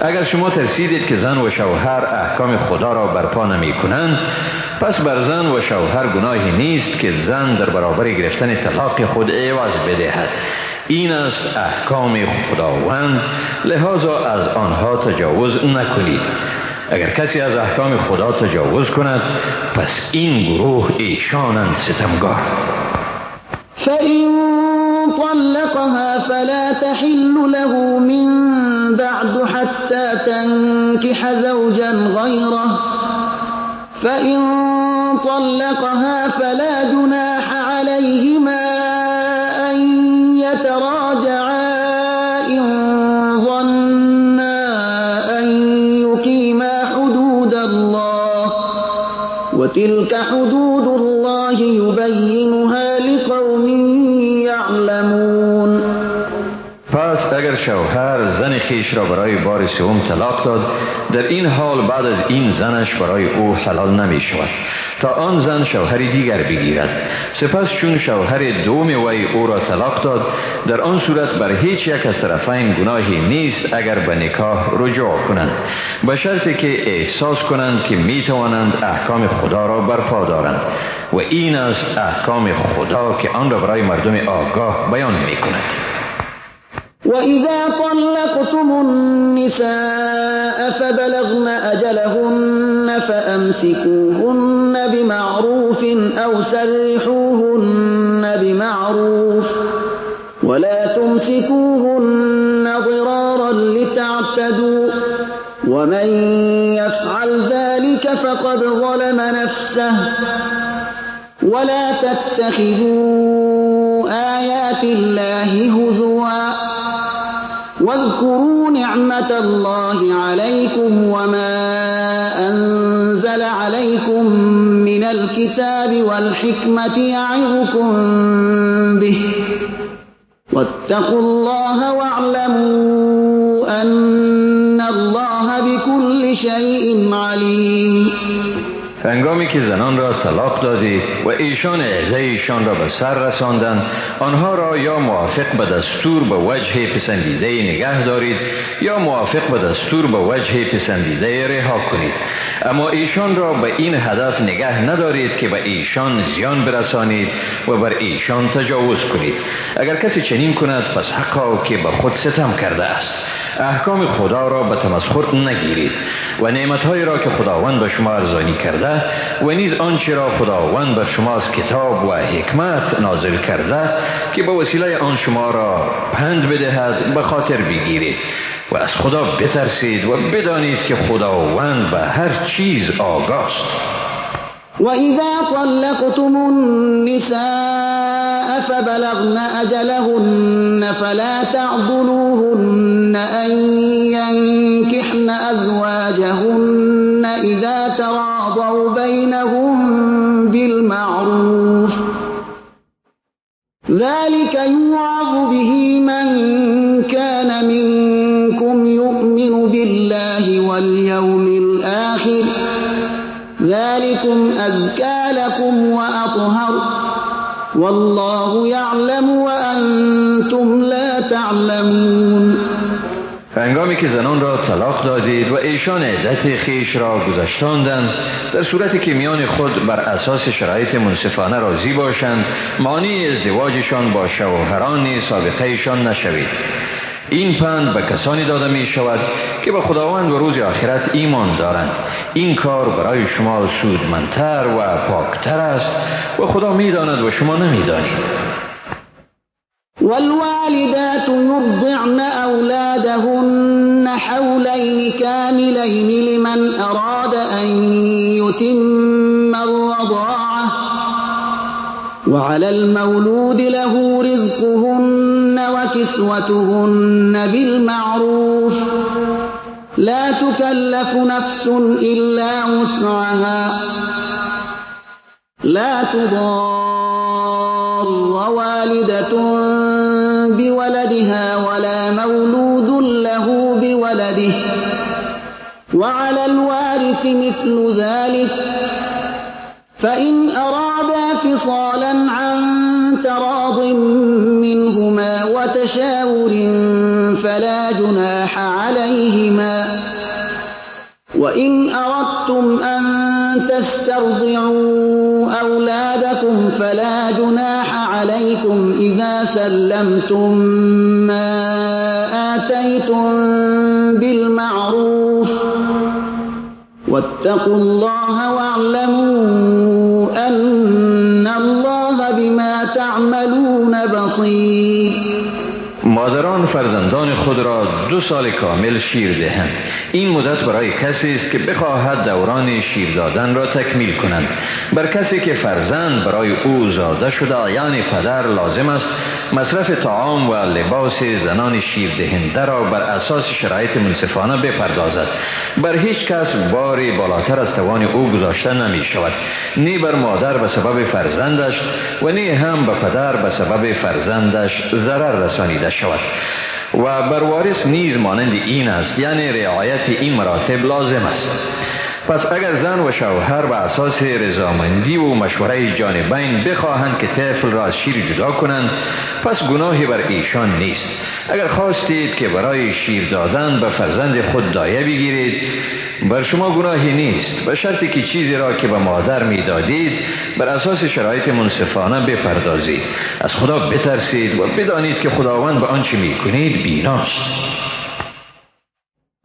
اگر شما ترسیدید که زن و شوهر احکام خدا را برپا نمی کنند، پس بر زن و شوهر گناهی نیست که زن در برابر گرفتن طلاق خود عوض بدهد. این است احکام خداوند، لذا از آنها تجاوز نکنید. اگر کسی از احکام خدا تجاوز کند، پس این گروه ایشانند ستمگار. فإن طلقها فلا تحل له من بعد حتى تنكح زوجا غيره فإن طلقها فلا جناح عليهما أن يتراجعا إن ظنا أن يقيما حدود الله وتلك حدود الله يبينها لقوم يعلمون. پس اگر شوهر زن خویش را برای بار سوم طلاق داد، در این حال بعد از این زنش برای او حلال نمی شود تا آن زن شوهر دیگر بگیرد. سپس چون شوهر دوم وی او را طلاق داد، در آن صورت بر هیچ یک از طرفین گناهی نیست اگر به نکاح رجوع کنند، به شرطی که احساس کنند که می توانند احکام خدا را برپا دارند و این است احکام خدا که آن را برای مردم آگاه بیان می کند. وَإِذَا طَلَّقْتُمُ النِّسَاءَ فَبَلَغْنَ أَجَلَهُنَّ فَأَمْسِكُوهُنَّ بِمَعْرُوفٍ أَوْ سَرِّحُوهُنَّ بِمَعْرُوفٍ وَلَا تُمْسِكُوهُنَّ ضِرَارًا لِتَعْتَدُوا وَمَن يَفْعَلْ ذَلِكَ فَقَدْ ظَلَمَ نَفْسَهُ وَلَا تَتَّخِذُوا آيَاتِ اللَّهِ هُزُوًا واذكروا نعمة الله عليكم وما أنزل عليكم من الكتاب والحكمة يعظكم به واتقوا واتقوا الله واعلموا أن الله بكل شيء عليم. هنگامی که زنان را طلاق دادی و ایشان عده ایشان را به سر رساندند، آنها را یا موافق به دستور به وجه پسندیده نگه دارید یا موافق به دستور به وجه پسندیده رها کنید. اما ایشان را به این هدف نگه ندارید که به ایشان زیان برسانید و بر ایشان تجاوز کنید. اگر کسی چنین کند پس حقا که به خود ستم کرده است. احکام خدا را به تمسخر نگیرید و نعمتهایی را که خداوند به شما ارزانی کرده و نیز آنچه را خداوند بر شما از کتاب و حکمت نازل کرده که به وسیله آن شما را پند بدهد به خاطر بگیرید و از خدا بترسید و بدانید که خداوند به هر چیز آگاست. وإذا طلقتم النساء فبلغن أجلهن فلا تعضلوهن أن ينكحن أزواجهن إذا تراضوا بينهم بالمعروف ذلك يوعظ به من كان منكم يؤمن بالله واليوم الآخر ذلكم أزكى لكم وأطهر والله يعلم وأنتم لا تعلمون. هنگامی که زنان را طلاق دادید و ایشان عدت خویش را گذشتاندند، در صورتی که میان خود بر اساس شرایط منصفانه راضی باشند، مانع ازدواجشان با شوهران سابقهشان نشوید. این پند به کسانی داده می شود که به خداوند و روز آخرت ایمان دارند. این کار برای شما سودمندتر و پاکتر است و خدا می داند و شما نمی دانید. والوالدات يرضعن أولادهن حولين كاملين لمن أراد أن يتم الرضاعة وعلى المولود له رزقهن وكسوتهن بالمعروف لا تكلف نفس إلا وسعها لا تضار والدة بولدها ولا مولود له بولده وعلى الوارث مثل ذلك فإن أرادا فصالا عن تراض منهما وتشاور فلا جناح عليهما وإن أردتم أن تسترضعوا أولادكم فلا جناح عليكم إذا سلمتم ما آتيتم بالمعروف واتقوا الله واعلموا أن الله بما تعملون بصير. مادران فرزندان خود را 2 سال کامل شیر دهند. این مدت برای کسی است که بخواهد دوران شیر دادن را تکمیل کنند. بر کسی که فرزند برای او زاده شده، یعنی پدر، لازم است مصرف طعام و لباس زنان شیر دهنده را بر اساس شرایط منصفانه بپردازد. بر هیچ کس باری بالاتر از توان او گذاشته نمی شود، نی بر مادر به سبب فرزندش و نی هم به پدر به سبب فرزندش ضرر رسانیده شود. و بر وارث نیز مانند این است، یعنی رعایت این مراتب لازم است. پس اگر زن و شوهر به اساس رضامندی و مشوره جانبین بخواهند که طفل را از شیر جدا کنند، پس گناهی بر ایشان نیست. اگر خواستید که برای شیر دادن به فرزند خود دایه بگیرید، بر شما گناهی نیست، به شرطی که چیزی را که به مادر میدادید بر اساس شرایط منصفانه بپردازید. از خدا بترسید و بدانید که خداوند به آنچه میکنید بیناست.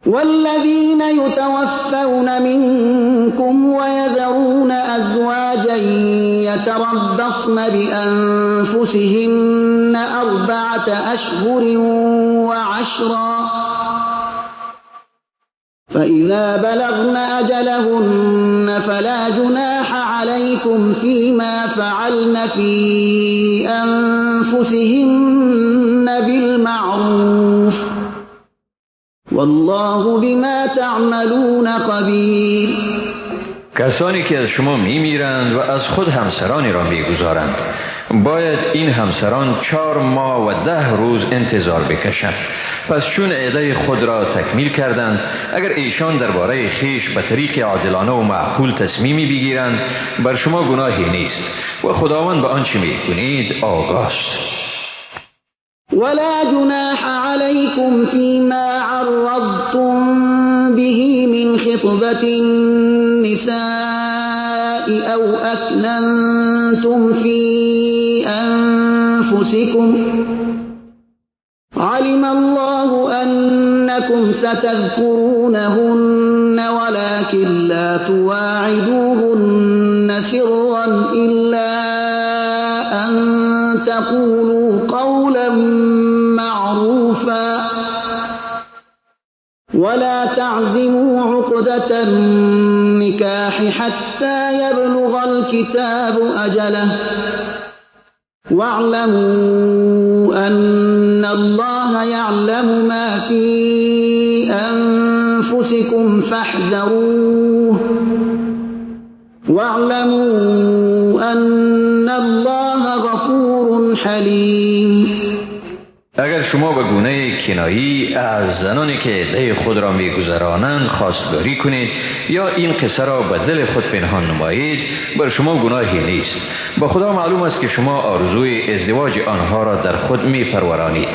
والذین یتوفون منکم ویذرون ازواجا یتربصن بانفسهن 4 أشهر و10 فإذا بلغن أجلهن فلا جناح عليكم فيما فعلن في أنفسهن بالمعروف والله بما تعملون خبير. کسانی که از شما میمیرند و از خود همسرانی را میگذارند باید این همسران 4 ماه و 10 روز انتظار بکشند. پس چون عده خود را تکمیل کردند، اگر ایشان درباره خیش به طریق عادلانه و معقول تصمیمی بگیرند، بر شما گناهی نیست و خداوند به آنچه میکنید آگاست. ولا جناح عليكم فيما عرضتم به من خطبة النساء أو أكننتم في أنفسكم علم الله أنكم ستذكرونهن ولكن لا تواعدوهن سرا إلا أن تقولوا قولا معروفا ولا تعزموا عقدة النكاح حتى يبلغ الكتاب أجله واعلموا أن الله يعلم ما في أنفسكم فاحذروه واعلموا أن الله غفور حليم. اگر شما به گونه کنایی از زنانی که عده خود را میگذرانند خواستگاری کنید یا این قصه را به دل خود پنهان نمایید، بر شما گناهی نیست. با خدا معلوم است که شما آرزوی ازدواج آنها را در خود میپرورانید،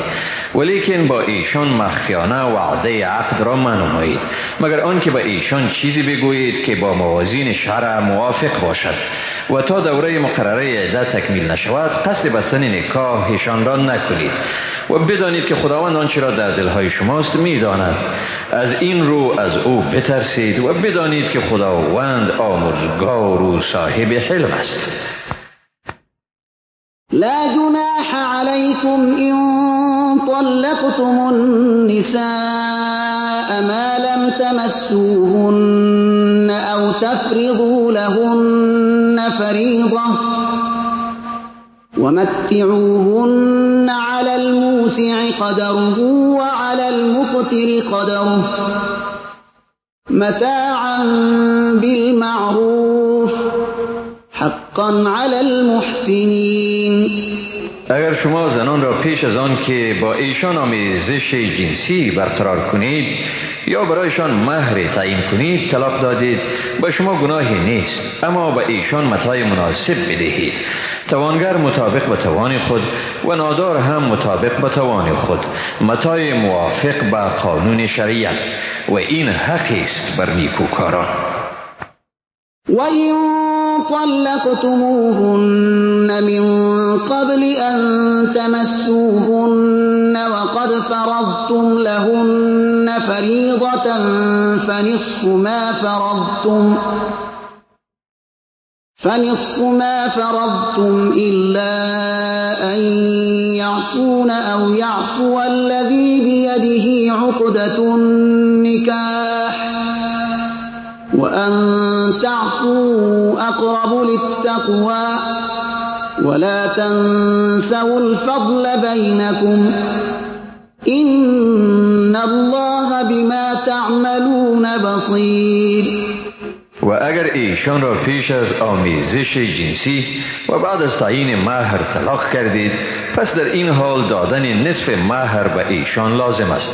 ولیکن با ایشان مخفیانه وعده عقد را منمایید، مگر آنکه به ایشان چیزی بگویید که با موازین شرع موافق باشد و تا دوره مقرره عده تکمیل نشود قصد بستن نکاحشان را نکنید و بدانید که خداوند آنچه را در دلهای شماست میداند. از این رو از او بترسید و بدانید که خداوند آمرزگار و صاحب حلم است. لا جناح عليكم إن طلقتم النساء ما لم تمسوهن أو تفرضوا لهن فريضة ومتعوهن على الموسع قدره وعلى المقتر قدره متاعا بالمعروف حقا على المحسنين. اگر شما زنان را پیش از آن که با ایشان آمیزش جنسی برقرار کنید یا برایشان مهر تعیین کنید طلاق دادید، به شما گناهی نیست، اما به ایشان متاع مناسب بدهید. توانگر مطابق به توان خود و نادار هم مطابق به توان خود، متاع موافق به قانون شریعت، و این حقی است بر نیکوکاران. وَإِن طَلَّقْتُمُوهُنَّ مِن قَبْلِ أَن تَمَسُّوهُنَّ وَقَدْ فَرَضْتُمْ لَهُنَّ فَرِيضَةً فَنِصْفُ مَا فَرَضْتُمْ إِلَّا أَن يَعْفُونَ أَوْ يَعْفُوَ الَّذِي بِيَدِهِ عُقْدَةُ النِّكَاحِ وَأَن تَعْفُوا أَقْرَبُ لِلتَّقْوَى وَلَا تَنسَوُا الْفَضْلَ بَيْنَكُمْ إِنَّ اللَّهَ بِمَا تَعْمَلُونَ بَصِيرٌ. و اگر ایشان را پیش از آمیزش جنسی و بعد از تعیین مهر طلاق کردید، پس در این حال دادن نصف مهر به ایشان لازم است،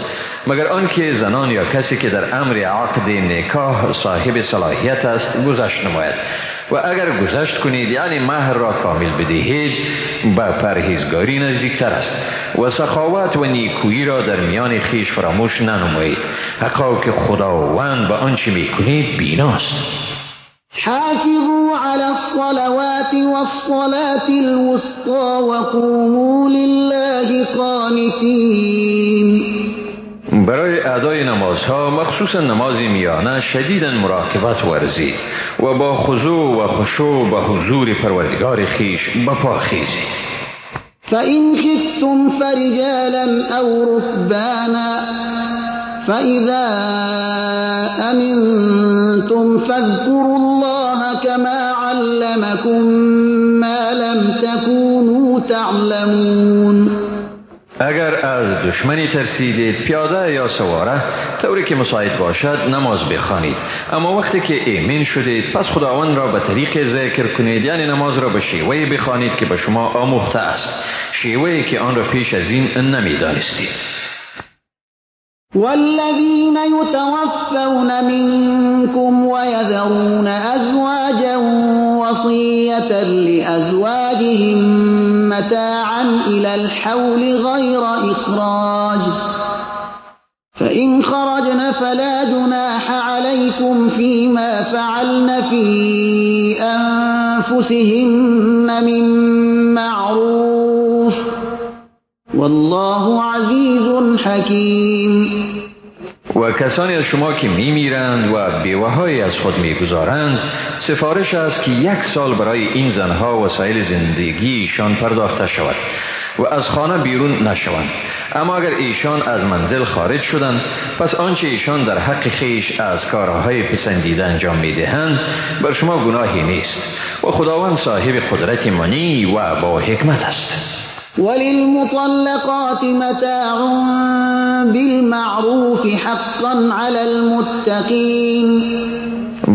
مگر آنکه زنان یا کسی که در امر عقد نکاح صاحب صلاحیت است گذشت نماید. و اگر گذشت کنید، یعنی مهر را کامل بدهید، به پرهیزگاری نزدیکتر است و سخاوت و نیکویی را در میان خویش فراموش ننمایید، حقا که خداوند به آنچه میکنید بیناست. حافظوا على الصلوات والصلاة الوسطى وقوموا لله قانتين. برای ادای نمازها، مخصوصا نماز میانه، شدیداً مراقبت ورزید و با خضوع و خشوع به حضور پروردگار خویش بپا خیزید. فإن خفتم فرجالا أو ركبانا فإذا أمنتم فاذكروا الله كما علمكم ما لم تكونوا تعلمون. اگر از دشمنی ترسیدید پیاده یا سواره طوری که مساعد باشد نماز بخوانید، اما وقتی که ایمن شدید پس خداوند را به طریق ذکر کنید، یعنی نماز را به شیوهی بخوانید که به شما آموخته است، شیوهی که آن را پیش از این نمیدانستید. والذین یتوفون منکم ویذرون ازواجا وصیة لأزواجهم متاعا إلى الحول غیر إخراج فإن خرجن فلا جناح عليكم فيما فعلن في أنفسهن من معروف والله عزیز حکیم. و کسانی از شما که میمیرند و بیوه‌هایی از خود میگذارند، سفارش است که 1 سال برای این زنها وسایل زندگیشان پرداخته شود و از خانه بیرون نشوند. اما اگر ایشان از منزل خارج شدند، پس آنچه ایشان در حق خویش از کارهای پسندیده انجام میدهند بر شما گناهی نیست و خداوند صاحب قدرت منی و با حکمت است. وللمطلقات متاع بالمعروف حقا علی المتقین.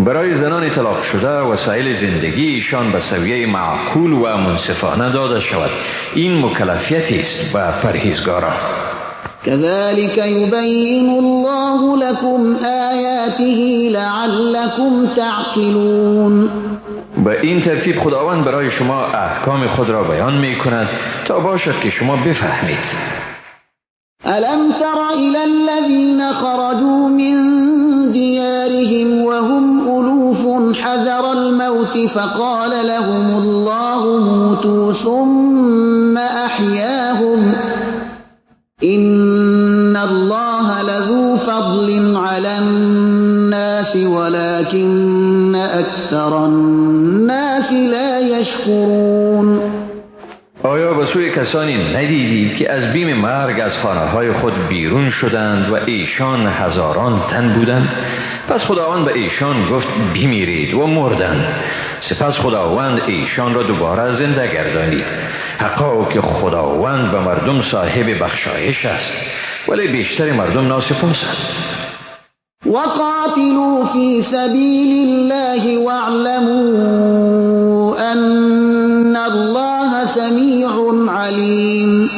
برای زنان طلاق شده وسایل زندگی ایشان به سویه معقول و منصفانه داده شود. این مکلفیتی است به پرهیزگاران. كذلك يبين الله لكم آیاته لعلكم تعقلون. به این ترتیب خداوند برای شما احکام خود را بیان می کند تا باشد که شما بفهمید. ألم تر إلى الذين خرجوا من ديارهم وهم ألوف حذر الموت فقال لهم الله موتوا ثم أحياهم إن الله لذو فضل على الناس ولكن أكثر الناس لا يشكرون. آیا به سوی کسانی ندیدی که از بیم مرگ از خانه‌های خود بیرون شدند و ایشان هزاران تن بودند؟ پس خداوند به ایشان گفت بمیرید و مردند. سپس خداوند ایشان را دوباره زنده گردانید. حقا که خداوند به مردم صاحب بخشایش است، ولی بیشتر مردم ناسپاسند. وقاتلوا فی سبیل الله واعلموا ان الله سمیع علیم.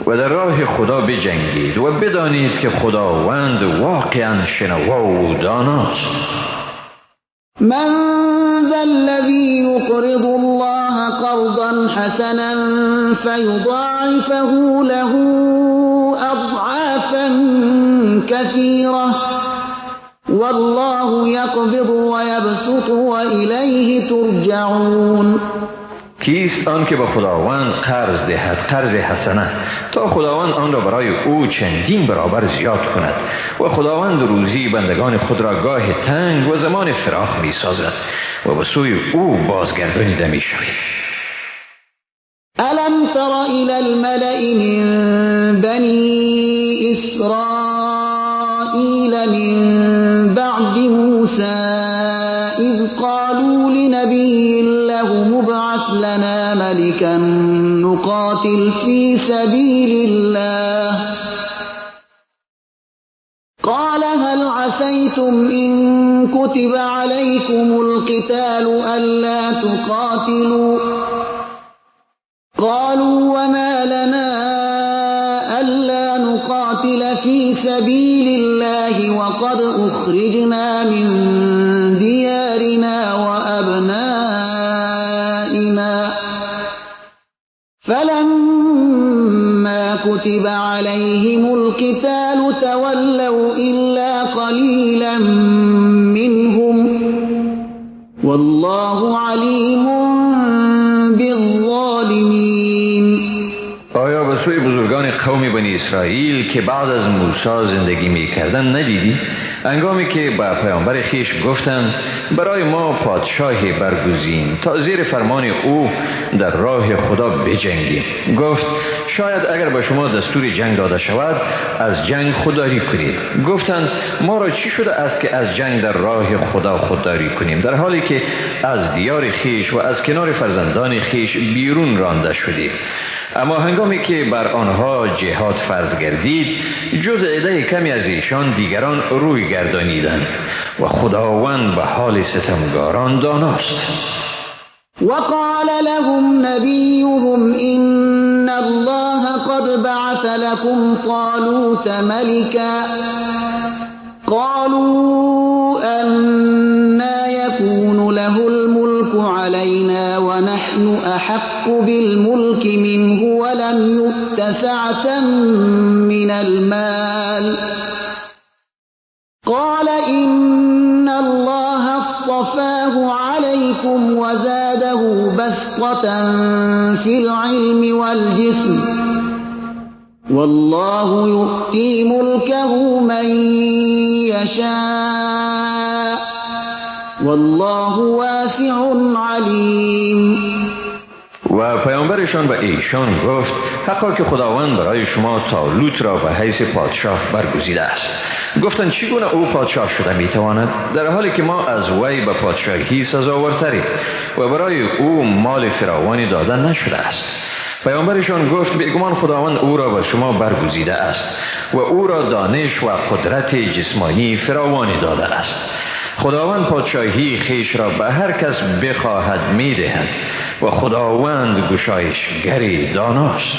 و در راه خدا بجنگید و بدانید که خداوند واقعا شنوا و داناست. من ذا الذي يقرض الله قرضا حسنا فيضاعفه له أضعافا كثيرة والله يقبض ويبسط وإليه ترجعون. کیست آن که به خداوند قرض دهد قرض حسنه تا خداوند آن را برای او چندین برابر زیاد کند و خداوند روزی بندگان خود را گاه تنگ و زمان فراخ می سازد و به سوی او بازگردانیده می شوید. الم تر الى الملأ من بنی اسرائیل من بعد موسی اذ قالوا لنبی له ابعث لنا ملكا نقاتل في سبيل الله قال هل عسيتم إن كتب عليكم القتال ألا تقاتلوا قالوا وما لنا ألا نقاتل في سبيل الله وقد أخرجنا من ديارنا وأبنائنا فلما كتب عليهم القتال تولوا إلا قليلا منهم والله عليم بالظالمين. آیا به سوی بزرگان قوم بنی اسرائیل که بعد از موسی زندگی می‌کردند ندیدی؟ هنگامی که به پیامبر خویش گفتند برای ما پادشاهی برگزین تا زیر فرمان او در راه خدا بجنگیم، گفت شاید اگر به شما دستور جنگ داده شود از جنگ خودداری کنید. گفتند ما را چی شده است که از جنگ در راه خدا خودداری کنیم، در حالی که از دیار خویش و از کنار فرزندان خویش بیرون رانده شدیم؟ اما هنگامی که بر آنها جهاد فرض گردید، جز عده کمی از ایشان دیگران روی گردانیدند و خداوند به حال ستمگاران داناست. وقال لهم نبيهم إن الله قد بعث لكم طالوت ملكا قالوا أنى يكون له الملك علينا ونحن أحق بالملك منه ولم يؤت سعة من المال قال إن الله اصطفاه عليكم وزاده بسطة في العلم والجسم والله يؤتي ملكه من يشاء والله واسع عليم. و پیامبرشان به ایشان گفت حقا که خداوند برای شما طالوت را به حیث پادشاه برگزیده است. گفتند چگونه او پادشاه شده میتواند در حالی که ما از وی به پادشاهی سزاوارتریم و برای او مال فراوانی داده نشده است. پیامبرشان گفت بیگمان خداوند او را به شما برگزیده است و او را دانش و قدرت جسمانی فراوانی داده است. خداوند پادشاهی خیش را به هر کس بخواهد میدهد و خداوند گشایشگر داناست.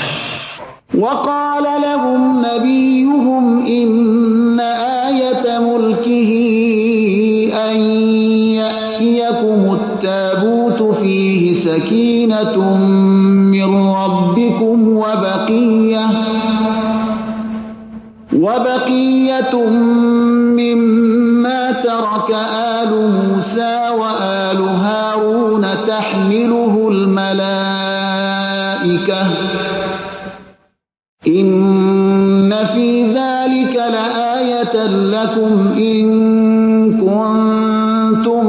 وقال لهم نبيهم إن آية ملكه أن يأتيكم التابوت فيه سكينة من ربكم وبقية مما ترك آل موسى وآل هارون تحمله الملائكة إن في ذلك لآية لكم إن كنتم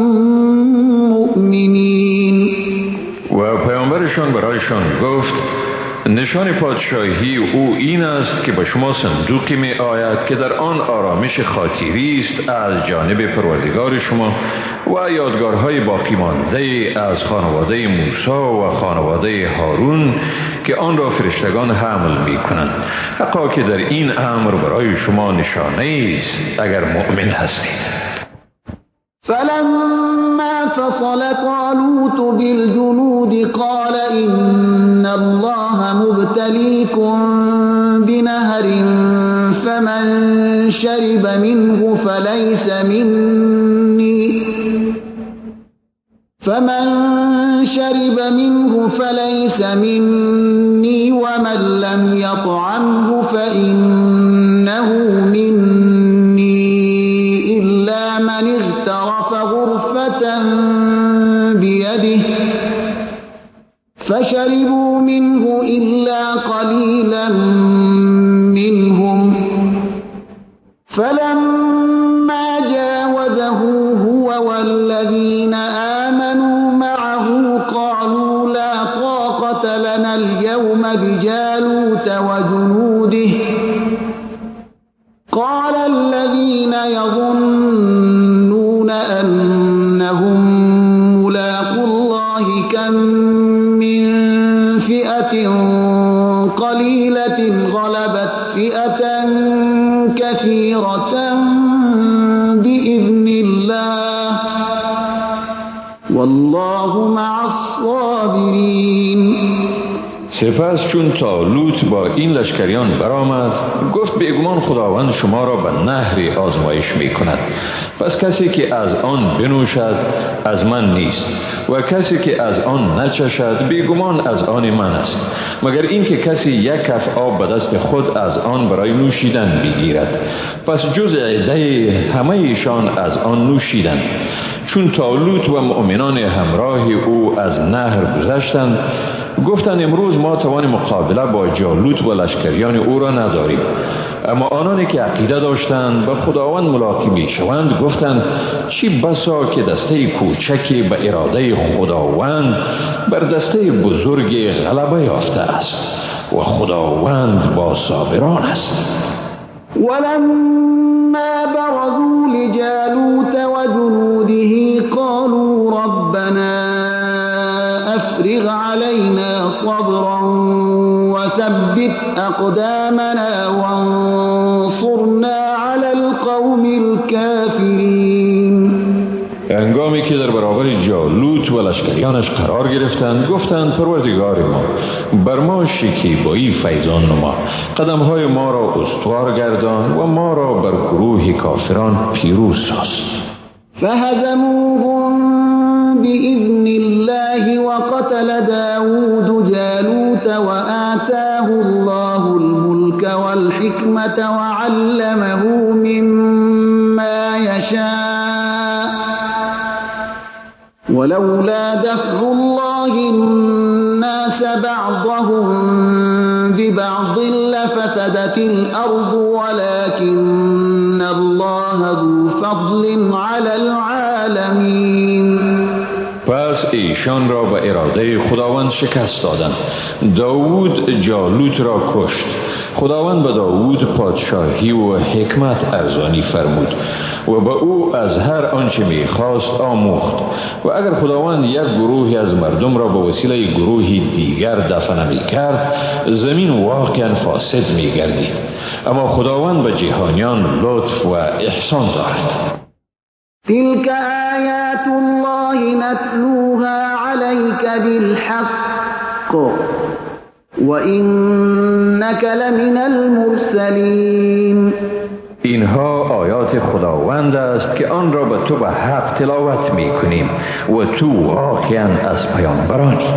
مؤمنين. و پیامبرشان برایشان گفت نشان پادشاهی او این است که به شما صندوقی می آید که در آن آرامش خاطری است از جانب پروردگار شما و یادگارهای باقی مانده از خانواده موسی و خانواده هارون که آن را فرشتگان حمل می کنند. حقا که در این امر برای شما نشانه است اگر مؤمن هستید. فلما فصل طالوت بالجنود قال إن الله مبتليكم بنهر فمن شرب منه فليس مني ومن لم يطعمه فإنه مني إلا من اغترف غرفة بيده فشربوا منه إلا قليلا منهم فلما جاوزه هو والذين آمنوا معه قالوا لا طاقة لنا اليوم بجالوت وجنوده قال الذين يظنون أنهم ملاقو الله كم من فئة قليلة غلبت فئة كثيرة بإذن الله والله مع الصابرين. سپس چون طالوت با این لشکریان برآمد گفت بیگمان خداوند شما را به نهر آزمایش می کند، پس کسی که از آن بنوشد از من نیست و کسی که از آن نچشد بیگمان از آن من است، مگر اینکه کسی یک کف آب به دست خود از آن برای نوشیدن بگیرد. پس جز عده همه ایشان از آن نوشیدند. چون طالوت و مؤمنان همراه او از نهر گذشتند گفتند امروز ما توان مقابله با جالوت و لشکریان او را نداریم. اما آنانی که عقیده داشتند به خداوند ملاقی می شوند گفتند چی بسا که دسته کوچکی به اراده خداوند بر دسته بزرگ غلبه یافته است و خداوند با صابران است. ولما برزوا لجالوت وجنوده قالوا ربنا افرغ علينا صبرا وثبت أقدامنا وانصرنا على القوم الكافرين. هنگامی که در برابر جالوت و لشکریانش قرار گرفتند، گفتند پروردگار ما، بر ما شکیبایی فیضان نما، قدمهای ما را استوار گردان و ما را بر گروه کافران پیروز ساز. فهزموهم بإذن الله وقتل داود جالوت وآتاه الله الملك والحكمة وعلمه مما يشاء ولولا دفع الله الناس بعضهم ببعض لفسدت الأرض ولكن الله ذو فضل على العالمين. پس ایشان را به اراده خداوند شکست دادند. داود جالوت را کشت. خداوند به داود پادشاهی و حکمت ارزانی فرمود و به او از هر آنچه میخواست آموخت. و اگر خداوند یک گروهی از مردم را به وسیله گروهی دیگر دفع نمیکرد، زمین واقعا فاسد میگردید. اما خداوند به جهانیان لطف و احسان دارد. تلك آیات الله نتلوها علیک بالحق وإنك لمن المرسلین. اینها آیات خداوند است که آن را به تو به حق تلاوت می کنیم و تو واقعا از پیامبرانی.